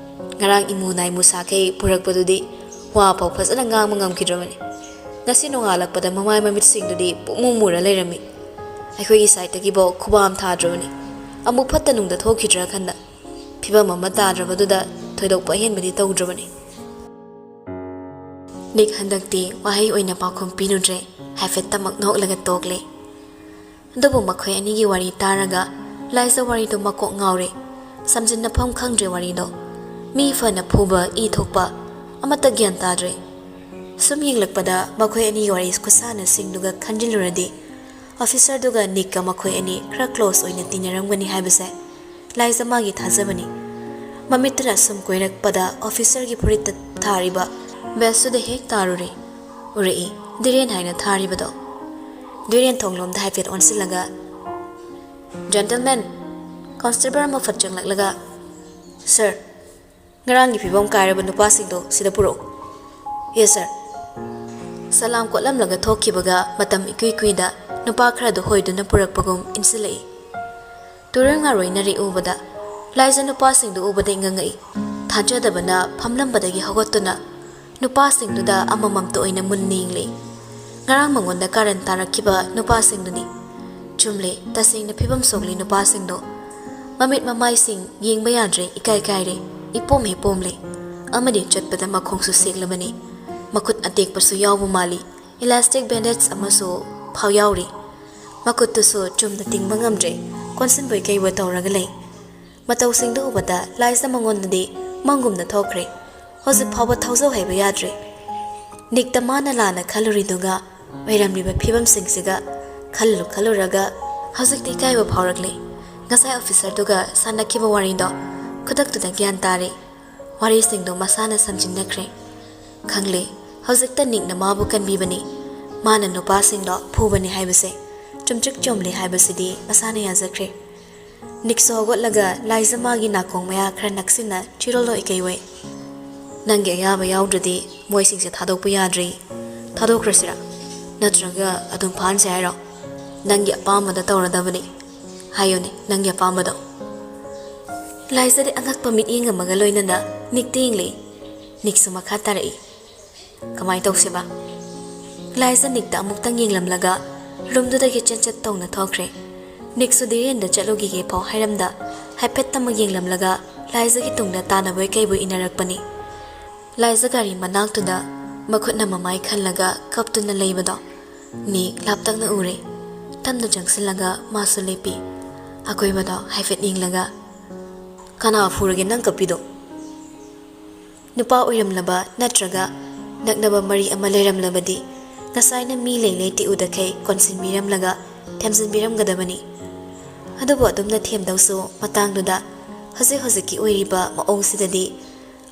ꯉꯔꯥꯡ ꯏꯃꯨ ꯅꯥꯏꯃꯨ ꯁꯥꯈꯩ ꯄꯨꯔꯛꯄꯗꯨꯗꯤ ꯋꯥ ꯐꯥꯎ ꯐꯖꯅ ꯉꯥꯡꯕ ꯉꯝꯈꯤꯗ꯭ꯔꯕꯅꯤ꯫ ꯉꯁꯤ ꯅꯣꯡꯉꯥꯜꯂꯛꯄꯗ ꯃꯃꯥꯏ ꯃꯃꯤꯠꯁꯤꯡꯗꯨꯗꯤ ꯄꯨꯡꯃꯨ ꯃꯨꯔ ꯂꯩꯔꯝꯃꯤ꯫ ꯑꯩꯈꯣꯏꯒꯤ ꯁꯥꯏꯠꯇꯒꯤꯐꯥꯎ ꯈꯨꯕꯥꯝ ꯊꯥꯗ꯭ꯔꯕꯅꯤ꯫ ꯑꯃꯨꯛ ꯐꯠꯇ ꯅꯨꯡꯗ ꯊꯣꯛꯈꯤꯗ꯭ꯔꯥ ꯈꯟꯗ꯫ ꯐꯤꯕꯝ ꯑꯃ ꯇꯥꯗ꯭ꯔꯕꯗꯨꯗ ꯊꯣꯏꯗꯣꯛꯄ ꯑꯍꯦꯟꯕꯗꯤ ꯇꯧꯗ꯭ꯔꯕꯅꯤ꯫" ꯅꯤꯛ ꯍꯟꯗꯛꯇꯤ ꯋꯥꯍꯩ ꯑꯣꯏꯅ ꯄꯥꯎꯈꯨꯝ ꯄꯤꯔꯨꯗ꯭ꯔꯦ꯫ ꯍꯥꯏꯐꯦꯠꯇꯃꯛ ꯅꯣꯛꯂꯒ ꯇꯣꯛꯂꯦ꯫ ꯑꯗꯨꯕꯨ ꯃꯈꯣꯏ ꯑꯅꯤꯒꯤ ꯋꯥꯔꯤ ꯇꯥꯔꯒ ꯂꯥꯏꯖꯥ ꯋꯥꯔꯤꯗꯨ ꯃꯀꯣꯛ ꯉꯥꯎꯔꯦ꯫ ꯁꯝꯖꯤꯟꯅꯐꯝ ꯈꯪꯗ꯭ꯔꯦ ꯋꯥꯔꯤꯗꯣ꯫ ꯃꯤ ꯐꯅ ꯐꯨꯕ, ꯏ ꯊꯣꯛꯄ, ꯑꯃꯠꯇ ꯒ꯭ꯌꯥꯟ ꯇꯥꯗ꯭ꯔꯦ꯫ ꯁꯨꯝ ꯌꯦꯡꯂꯛꯄꯗ ꯃꯈꯣꯏ ꯑꯅꯤꯒꯤ ꯋꯥꯔꯤ ꯈꯨꯁꯥꯟꯅꯁꯤꯡꯗꯨꯒ ꯈꯟꯖꯤꯜꯂꯨꯔꯗꯤ ꯑꯣꯐꯤꯁꯔꯗꯨꯒ ꯅꯤꯛꯀ ꯃꯈꯣꯏ ꯑꯅꯤ ꯈꯔ ꯀ꯭ꯂꯣꯁ ꯑꯣꯏꯅ ꯇꯤꯟꯅꯔꯝꯒꯅꯤ ꯍꯥꯏꯕꯁꯦ ꯂꯥꯏꯖꯥ ꯃꯥꯒꯤ ꯊꯥꯖꯕꯅꯤ꯫ ꯃꯃꯤꯠꯇꯨꯅ ꯁꯨꯝ ꯀꯣꯏꯔꯛꯄꯗ ꯑꯣꯐꯤꯁꯔꯒꯤ ꯐꯨꯔꯤꯠꯇ ꯊꯥꯔꯤꯕ ꯕꯦꯁꯇꯨꯗ ꯍꯦꯛ ꯇꯥꯔꯨꯔꯦ꯫ ꯎꯔꯛꯏ, ꯙꯤꯔꯦꯟ ꯍꯥꯏꯅ ꯊꯥꯔꯤꯕꯗꯣ꯫ ꯙꯤꯔꯦꯟ ꯊꯣꯡꯂꯣꯝꯗ ꯍꯥꯏꯐꯦꯠ ꯑꯣꯟꯁꯤꯜꯂꯒ, "ꯖꯦꯟꯇꯜꯃꯦꯟ!" ꯀꯣꯟꯁꯇꯦꯕꯜ ꯑꯃ ꯐꯠ ꯆꯪꯂꯛꯂꯒ, "ꯁꯥꯔ, ꯉꯔꯥꯡꯒꯤ ꯐꯤꯕꯝ ꯀꯥꯏꯔꯕ ꯅꯨꯄꯥꯁꯤꯡꯗꯣ ꯁꯤꯗ ꯄꯨꯔꯛꯎ꯫" "ꯌꯦꯁ, ꯁꯥꯔ꯫" ꯁꯂꯥꯝ ꯀꯣꯠꯂꯝꯂꯒ ꯊꯣꯛꯈꯤꯕꯒ ꯃꯇꯝ ꯏꯀꯨꯏ ꯀꯨꯏꯗ ꯅꯨꯄꯥ ꯈꯔꯗꯨ ꯍꯣꯏꯗꯨꯅ ꯄꯨꯔꯛꯄꯒꯨꯝ ꯏꯟꯁꯤꯜꯂꯛꯏ꯫ ꯇꯨꯔꯦꯜ ꯉꯥꯔꯣꯏꯅꯔꯤ ꯎꯕꯗ ꯂꯥꯏꯖꯥ ꯅꯨꯄꯥꯁꯤꯡꯗꯨ ꯎꯕꯗ ꯏꯉꯛꯉꯛꯏ꯫ ꯊꯥꯖꯗꯕꯅ ꯐꯝꯂꯝꯕꯗꯒꯤ ꯍꯧꯒꯠꯇꯨꯅ ꯅꯨꯄꯥꯁꯤꯡꯗꯨꯗ ꯑꯃꯃꯝꯇ ꯑꯣꯏꯅ ꯃꯨꯟꯅ ꯌꯦꯡꯂꯛꯏ꯫ ꯉꯔꯥꯡ ꯃꯉꯣꯟꯗ ꯀꯥꯔꯟ ꯇꯥꯔꯛꯈꯤꯕ ꯅꯨꯄꯥꯁꯤꯡꯗꯨꯅꯤ꯫ ꯆꯨꯝꯂꯦ, ꯇꯁꯦꯡꯅ ꯐꯤꯕꯝ ꯁꯣꯛꯂꯤ ꯅꯨꯄꯥꯁꯤꯡꯗꯣ꯫ ꯃꯃꯤꯠ ꯃꯃꯥꯏꯁꯤꯡ ꯌꯦꯡꯕ ꯌꯥꯗ꯭ꯔꯦ, ꯏꯀꯥꯏ ꯀꯥꯏꯔꯦ, ꯏꯄꯣꯝ ꯍꯦꯛ ꯄꯣꯝꯂꯦ꯫ ꯑꯃꯗꯤ ꯆꯠꯄꯗ ꯃꯈꯣꯡꯁꯨ ꯁꯦꯛꯂꯕꯅꯤ꯫ ꯃꯈꯨꯠ ꯑꯇꯦꯛꯄꯁꯨ ꯌꯥꯎꯕ ꯃꯥꯜꯂꯤ꯫ ꯏꯂꯥꯁꯇꯤꯛ ꯕꯦꯟꯗꯦꯖ ꯑꯃꯁꯨ ꯐꯥꯎ ꯌꯥꯎꯔꯤ꯫ ꯃꯈꯨꯠꯇꯨꯁꯨ ꯆꯨꯝꯅ ꯇꯤꯡꯕ ꯉꯝꯗ꯭ꯔꯦ, ꯀꯣꯟꯁꯤꯟꯕꯣꯏ ꯀꯩꯕꯣꯏ ꯇꯧꯔꯒ ꯂꯩ꯫ ꯃꯇꯧꯁꯤꯡꯗꯨ ꯎꯕꯗ ꯂꯥꯏꯖꯥ ꯃꯉꯣꯟꯗꯗꯤ ꯃꯪꯒꯨꯝꯅ ꯊꯣꯛꯈ꯭ꯔꯦ꯫ ꯍꯧꯖꯤꯛ ꯐꯥꯎꯕ ꯊꯧꯖꯧ ꯍꯥꯏꯕ ꯌꯥꯗ꯭ꯔꯦ꯫ ꯅꯤꯛꯇ ꯃꯥꯅ ꯂꯥꯟꯅ ꯈꯜꯂꯨꯔꯤꯗꯨꯒ ꯑꯣꯏꯔꯝꯂꯤꯕ ꯐꯤꯕꯝꯁꯤꯡꯁꯤꯒ ꯈꯜꯂꯨ ꯈꯜꯂꯨꯔꯒ ꯍꯧꯖꯤꯛꯇꯤ ꯏꯀꯥꯏꯕ ꯐꯥꯎꯔꯛꯂꯦ꯫ ꯉꯁꯥꯏ ꯑꯣꯐꯤꯁꯔꯗꯨꯒ ꯁꯥꯟꯅꯈꯤꯕ ꯋꯥꯔꯤꯗꯣ ꯈꯨꯗꯛꯇꯨꯗ ꯒ꯭ꯌꯥꯟ ꯇꯥꯔꯦ꯫ ꯋꯥꯔꯤꯁꯤꯡꯗꯣ ꯃꯁꯥꯅ ꯁꯝꯖꯤꯟꯅꯈ꯭ꯔꯦ꯫ ꯈꯪꯂꯦ, ꯍꯧꯖꯤꯛꯇ ꯅꯤꯛꯅ ꯃꯥꯕꯨ ꯀꯟꯕꯤꯕꯅꯤ, ꯃꯥꯅ ꯅꯨꯄꯥꯁꯤꯡꯗꯣ ꯐꯨꯕꯅꯤ ꯍꯥꯏꯕꯁꯦ ꯆꯨꯝꯇ꯭ꯔꯤꯛ ꯆꯨꯝꯂꯦ ꯍꯥꯏꯕꯁꯤꯗꯤ ꯃꯁꯥꯅ ꯌꯥꯖꯈ꯭ꯔꯦ꯫ ꯅꯤꯛꯁꯨ ꯍꯧꯒꯠꯂꯒ ꯂꯥꯏꯖ ꯃꯥꯒꯤ ꯅꯥꯀꯣꯡ ꯃꯌꯥ ꯈꯔ ꯅꯛꯁꯤꯟꯅ ꯆꯤꯔꯣꯜꯂꯣꯏ ꯀꯩꯋꯣꯏ꯫ "ꯅꯪꯒꯤ ꯑꯌꯥꯕ ꯌꯥꯎꯗ꯭ꯔꯗꯤ ꯃꯣꯏꯁꯤꯡꯁꯦ ꯊꯥꯗꯣꯛꯄ ꯌꯥꯗ꯭ꯔꯦ꯫ ꯊꯥꯗꯣꯛꯈ꯭ꯔꯁꯤꯔꯥ? ꯅꯠꯇ꯭ꯔꯒ ꯑꯗꯨꯝ ꯐꯥꯍꯟꯁꯦ ꯍꯥꯏꯔꯣ? ꯅꯪꯒꯤ ꯑꯄꯥꯝꯕꯗ ꯇꯧꯔꯗꯕꯅꯤ꯫ ꯍꯥꯏꯌꯨꯅꯦ, ꯅꯪꯒꯤ ꯑꯄꯥꯝꯕꯗꯣ?" ꯂꯥꯏꯖꯗꯤ ꯑꯉꯛꯄ ꯃꯤꯠꯌꯦꯡ ꯑꯃꯒ ꯂꯣꯏꯅꯅ ꯅꯤꯛꯇ ꯌꯦꯡꯂꯛꯏ꯫ ꯅꯤꯛꯁꯨ ꯃꯈꯥ ꯇꯥꯔꯛꯏ꯫ "ꯀꯃꯥꯏ ꯇꯧꯁꯦꯕ?" ꯂꯥꯏꯖ ꯅꯤꯛꯇ ꯑꯃꯨꯛꯇꯪ ꯌꯦꯡꯂꯝꯂꯒ ꯔꯨꯝꯗꯨꯗꯒꯤ ꯆꯦꯟꯆꯠ ꯇꯧꯅ ꯊꯣꯛꯈ꯭ꯔꯦ꯫ ꯅꯤꯛꯁꯨ ꯙꯤꯔꯦꯟꯗ ꯆꯠꯂꯨꯈꯤꯒꯦ ꯐꯥꯎ ꯍꯥꯏꯔꯝꯗ ꯍꯥꯏꯐꯦꯠꯇꯃꯛ ꯌꯦꯡꯂꯝꯂꯒ ꯂꯥꯏꯖꯒꯤ ꯇꯨꯡꯗ ꯇꯥꯟꯅꯕꯣꯏ ꯀꯩꯕꯣꯏ ꯏꯟꯅꯔꯛꯄꯅꯤ꯫ ꯂꯥꯏꯖ ꯒꯥꯔꯤ ꯃꯅꯥꯛꯇꯨꯗ ꯃꯈꯨꯠꯅ ꯃꯃꯥꯏ ꯈꯜꯂꯒ ꯀꯞꯇꯨꯅ ꯂꯩꯕꯗꯣ ꯅꯤꯛ ꯂꯥꯞꯇꯛꯅ ꯎꯔꯦ꯫ ꯇꯞꯅ ꯆꯪꯁꯤꯜꯂꯒ ꯃꯥꯁꯨ ꯂꯦꯞꯄꯤ꯫ ꯑꯀꯣꯏꯕꯗꯣ ꯍꯥꯏꯐꯦꯠ ꯌꯦꯡꯂꯒ, "ꯀꯅꯥ ꯐꯨꯔꯒꯦ ꯅꯪ ꯀꯞꯄꯤꯗꯣ?" ꯅꯨꯄꯥ ꯑꯣꯏꯔꯝꯂꯕ ꯅꯠꯇ꯭ꯔꯒ ꯅꯛꯅꯕ ꯃꯔꯤ ꯑꯃ ꯂꯩꯔꯝꯂꯕꯗꯤ ꯉꯁꯥꯏꯅ ꯃꯤ ꯂꯩ ꯂꯩꯇꯦ ꯎꯗꯈꯩ ꯀꯣꯟꯁꯤꯟꯕꯤꯔꯝꯂꯒ ꯊꯦꯝꯖꯤꯟꯕꯤꯔꯝꯒꯗꯕꯅꯤ꯫ ꯑꯗꯨꯕꯨ ꯑꯗꯨꯝꯅ ꯊꯦꯝꯗꯧꯁꯨ ꯃꯇꯥꯡꯗꯨꯗ ꯍꯧꯖꯤꯛ ꯍꯧꯖꯤꯛꯀꯤ ꯑꯣꯏꯔꯤꯕ ꯃꯑꯣꯡꯁꯤꯗꯗꯤ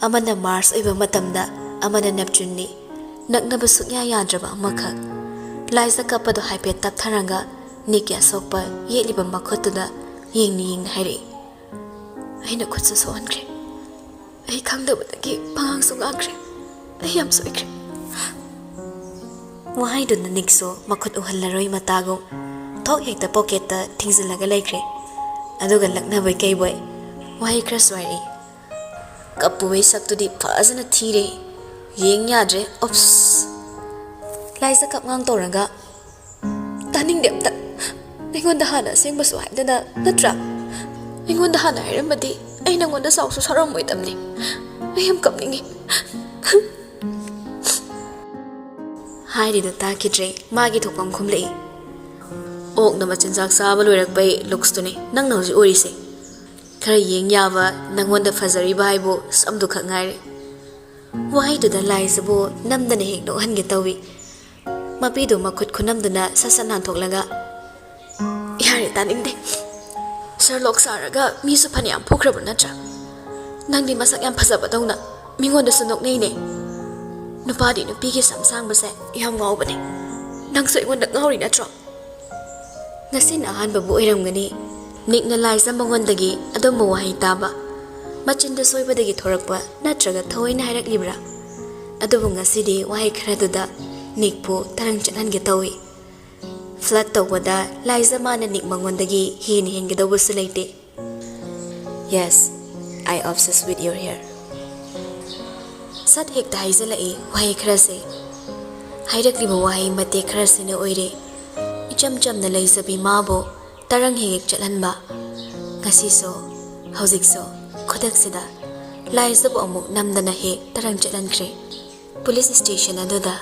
ꯑꯃꯅ ꯃꯥꯔꯁ ꯑꯣꯏꯕ ꯃꯇꯝꯗ ꯑꯃꯅ ꯅꯦꯞꯆꯨꯟꯅꯤ꯫ ꯅꯛꯅꯕ ꯁꯨꯛꯌꯥ ꯌꯥꯗ꯭ꯔꯕ ꯑꯃꯈꯛ꯫ ꯂꯥꯏꯖ ꯀꯞꯄꯗꯣ ꯍꯥꯏꯐꯦꯠ ꯇꯞꯊꯔꯒ ꯅꯤꯛꯀꯤ ꯑꯁꯣꯛꯄ ꯌꯦꯠꯂꯤꯕ ꯃꯈꯨꯠꯇꯨꯗ ꯌꯦꯡꯅ ꯌꯦꯡꯅ ꯍꯥꯏꯔꯛꯏ, "ꯑꯩꯅ ꯈꯨꯠꯁꯨ ꯁꯣꯛꯍꯟꯈ꯭ꯔꯦ꯫ ꯑꯩ ꯈꯪꯗꯕꯗꯒꯤ ꯄꯉꯥꯡꯁꯨ ꯉꯥꯡꯈ꯭ꯔꯦ꯫ ꯑꯩ ꯌꯥꯝ ꯁꯣꯏꯈ꯭ꯔꯦ꯫" ꯋꯥꯍꯩꯗꯨꯅ ꯅꯤꯛꯁꯨ ꯃꯈꯨꯠ ꯎꯍꯜꯂꯔꯣꯏ ꯃꯇꯥꯒꯨꯝ ꯊꯣꯛ ꯍꯦꯛꯇ ꯄꯣꯀꯦꯠꯇ ꯊꯤꯡꯖꯤꯜꯂꯒ ꯂꯩꯈ꯭ꯔꯦ꯫ ꯑꯗꯨꯒ ꯂꯛꯅꯕꯣꯏ ꯀꯩꯕꯣꯏ ꯋꯥꯍꯩ ꯈꯔꯁꯨ ꯍꯥꯏꯔꯛꯏ꯫ "ꯀꯞꯄꯨꯕꯩ ꯁꯛꯇꯨꯗꯤ ꯐꯖꯅ ꯊꯤꯔꯦ꯫ ꯌꯦꯡ ꯌꯥꯗ꯭ꯔꯦ꯫ ꯑꯣꯞꯁ!" ꯂꯥꯏꯖ ꯀꯞꯉꯥꯡ ꯇꯧꯔꯒ, "ꯇꯥꯅꯤꯡꯗꯦ ꯑꯝꯇ꯫ ꯑꯩꯉꯣꯟꯗ ꯍꯥꯟꯅ ꯑꯁꯦꯡꯕꯁꯨ ꯍꯥꯏꯗꯅ ꯅꯠꯇ꯭ꯔꯥ? ꯑꯩꯉꯣꯟꯗ ꯍꯥꯟꯅ ꯍꯥꯏꯔꯝꯃꯗꯤ ꯑꯩ ꯅꯪꯉꯣꯟꯗ ꯆꯥꯎꯁꯨ ꯁꯥꯎꯔꯝꯃꯣꯏꯗꯕꯅꯤ꯫ ꯑꯩ ꯌꯥꯝ ꯀꯞꯅꯤꯡꯉꯤ꯫" ꯍꯥꯏꯔꯤꯗꯨ ꯇꯥꯈꯤꯗ꯭ꯔꯦ꯫ ꯃꯥꯒꯤ ꯊꯣꯛꯐꯝ ꯈꯨꯝꯂꯛꯏ꯫ "ꯑꯣꯛꯅ ꯃꯆꯤꯟꯖꯥꯛ ꯆꯥꯕ ꯂꯣꯏꯔꯛꯄꯩ ꯂꯨꯛꯁꯇꯨꯅꯤ ꯅꯪꯅ ꯍꯧꯖꯤꯛ ꯎꯔꯤꯁꯦ꯫ ꯈꯔ ꯌꯦꯡ ꯌꯥꯕ ꯅꯪꯉꯣꯟꯗ ꯐꯖꯔꯤꯕ ꯍꯥꯏꯕꯨ ꯁꯝꯗꯨ ꯈꯛ ꯉꯥꯏꯔꯦ꯫" ꯋꯥꯍꯩꯗꯨꯗ ꯂꯥꯏꯖꯕꯨ ꯅꯝꯗꯅ ꯍꯦꯛ ꯅꯣꯛꯍꯟꯒꯦ ꯇꯧꯏ꯫ ꯃꯄꯤꯗꯨ ꯃꯈꯨꯠ ꯈꯨꯅꯝꯗꯨꯅ ꯁꯠ ꯁꯠ ꯅꯥꯟꯊꯣꯛꯂꯒ, "ꯌꯥꯔꯦ, ꯇꯥꯅꯤꯡꯗꯦ꯫ ꯁꯔꯂꯣꯛ ꯁꯥꯔꯒ ꯃꯤꯁꯨ ꯐꯅꯌꯥꯝ ꯐꯨꯈ꯭ꯔꯕ ꯅꯠꯇ꯭ꯔꯥ? ꯅꯪꯗꯤ ꯃꯁꯛ ꯌꯥꯝ ꯐꯖꯕꯗꯧꯅ ꯃꯤꯉꯣꯟꯗꯁꯨ ꯅꯣꯛꯅꯩꯅꯦ꯫ ꯅꯨꯄꯥꯗꯤ ꯅꯨꯄꯤꯒꯤ ꯁꯝ ꯁꯥꯡꯕꯁꯦ ꯌꯥꯝ ꯉꯥꯎꯕꯅꯦ꯫ ꯅꯪꯁꯨ ꯑꯩꯉꯣꯟꯗ ꯉꯥꯎꯔꯤ ꯅꯠꯇ꯭ꯔꯣ? ꯉꯁꯤꯅ ꯑꯍꯥꯟꯕꯕꯨ ꯑꯣꯏꯔꯝꯒꯅꯤ ꯅꯤꯛꯅ ꯂꯥꯏꯖ ꯃꯉꯣꯟꯗꯒꯤ ꯑꯗꯨꯝꯕ ꯋꯥꯍꯩ ꯇꯥꯕ꯫ ꯃꯆꯤꯟꯗ ꯁꯣꯏꯕꯗꯒꯤ ꯊꯣꯔꯛꯄ ꯅꯠꯇ꯭ꯔꯒ ꯊꯑꯣꯏꯅ ꯍꯥꯏꯔꯛꯂꯤꯕ꯭ꯔꯥ? ꯑꯗꯨꯕꯨ ꯉꯁꯤꯗꯤ ꯋꯥꯍꯩ ꯈꯔꯗꯨꯗ ꯅꯤꯛꯄꯨ ꯇꯔꯪ ꯆꯠꯍꯟꯒꯦ ꯇꯧꯏ꯫ ꯐ꯭ꯂꯠ ꯇꯧꯕꯗ ꯂꯥꯏꯖ ꯃꯥꯅ ꯅꯤꯛ ꯃꯉꯣꯟꯗꯒꯤ ꯍꯦꯟꯅ ꯍꯦꯟꯒꯗꯧꯕꯁꯨ ꯂꯩꯇꯦ꯫ Yes, I obsessed with your hair. ꯁꯠ ꯍꯦꯛꯇ ꯍꯥꯏꯖꯤꯜꯂꯛꯏ ꯋꯥꯍꯩ ꯈꯔꯁꯦ꯫ ꯍꯥꯏꯔꯛꯂꯤꯕ ꯋꯥꯍꯩ ꯃꯇꯦꯛ ꯈꯔꯁꯤꯅ ꯑꯣꯏꯔꯦ ꯏꯆꯝ ꯆꯝꯅ ꯂꯩꯖꯕꯤ ꯃꯥꯕꯨ ꯇꯔꯪ ꯍꯦꯛ ꯍꯦꯛ ꯆꯠꯍꯟꯕ꯫ ꯉꯁꯤꯁꯨ, ꯍꯧꯖꯤꯛꯁꯨ, ꯈꯨꯗꯛꯁꯤꯗ ꯂꯥꯏꯖꯕꯨ ꯑꯃꯨꯛ ꯅꯝꯗꯅ ꯍꯦꯛ ꯇꯔꯪ ꯆꯠꯍꯟꯈ꯭ꯔꯦ꯫ ꯄꯨꯂꯤꯁ ꯁ꯭ꯇꯦꯁꯟ ꯑꯗꯨꯗ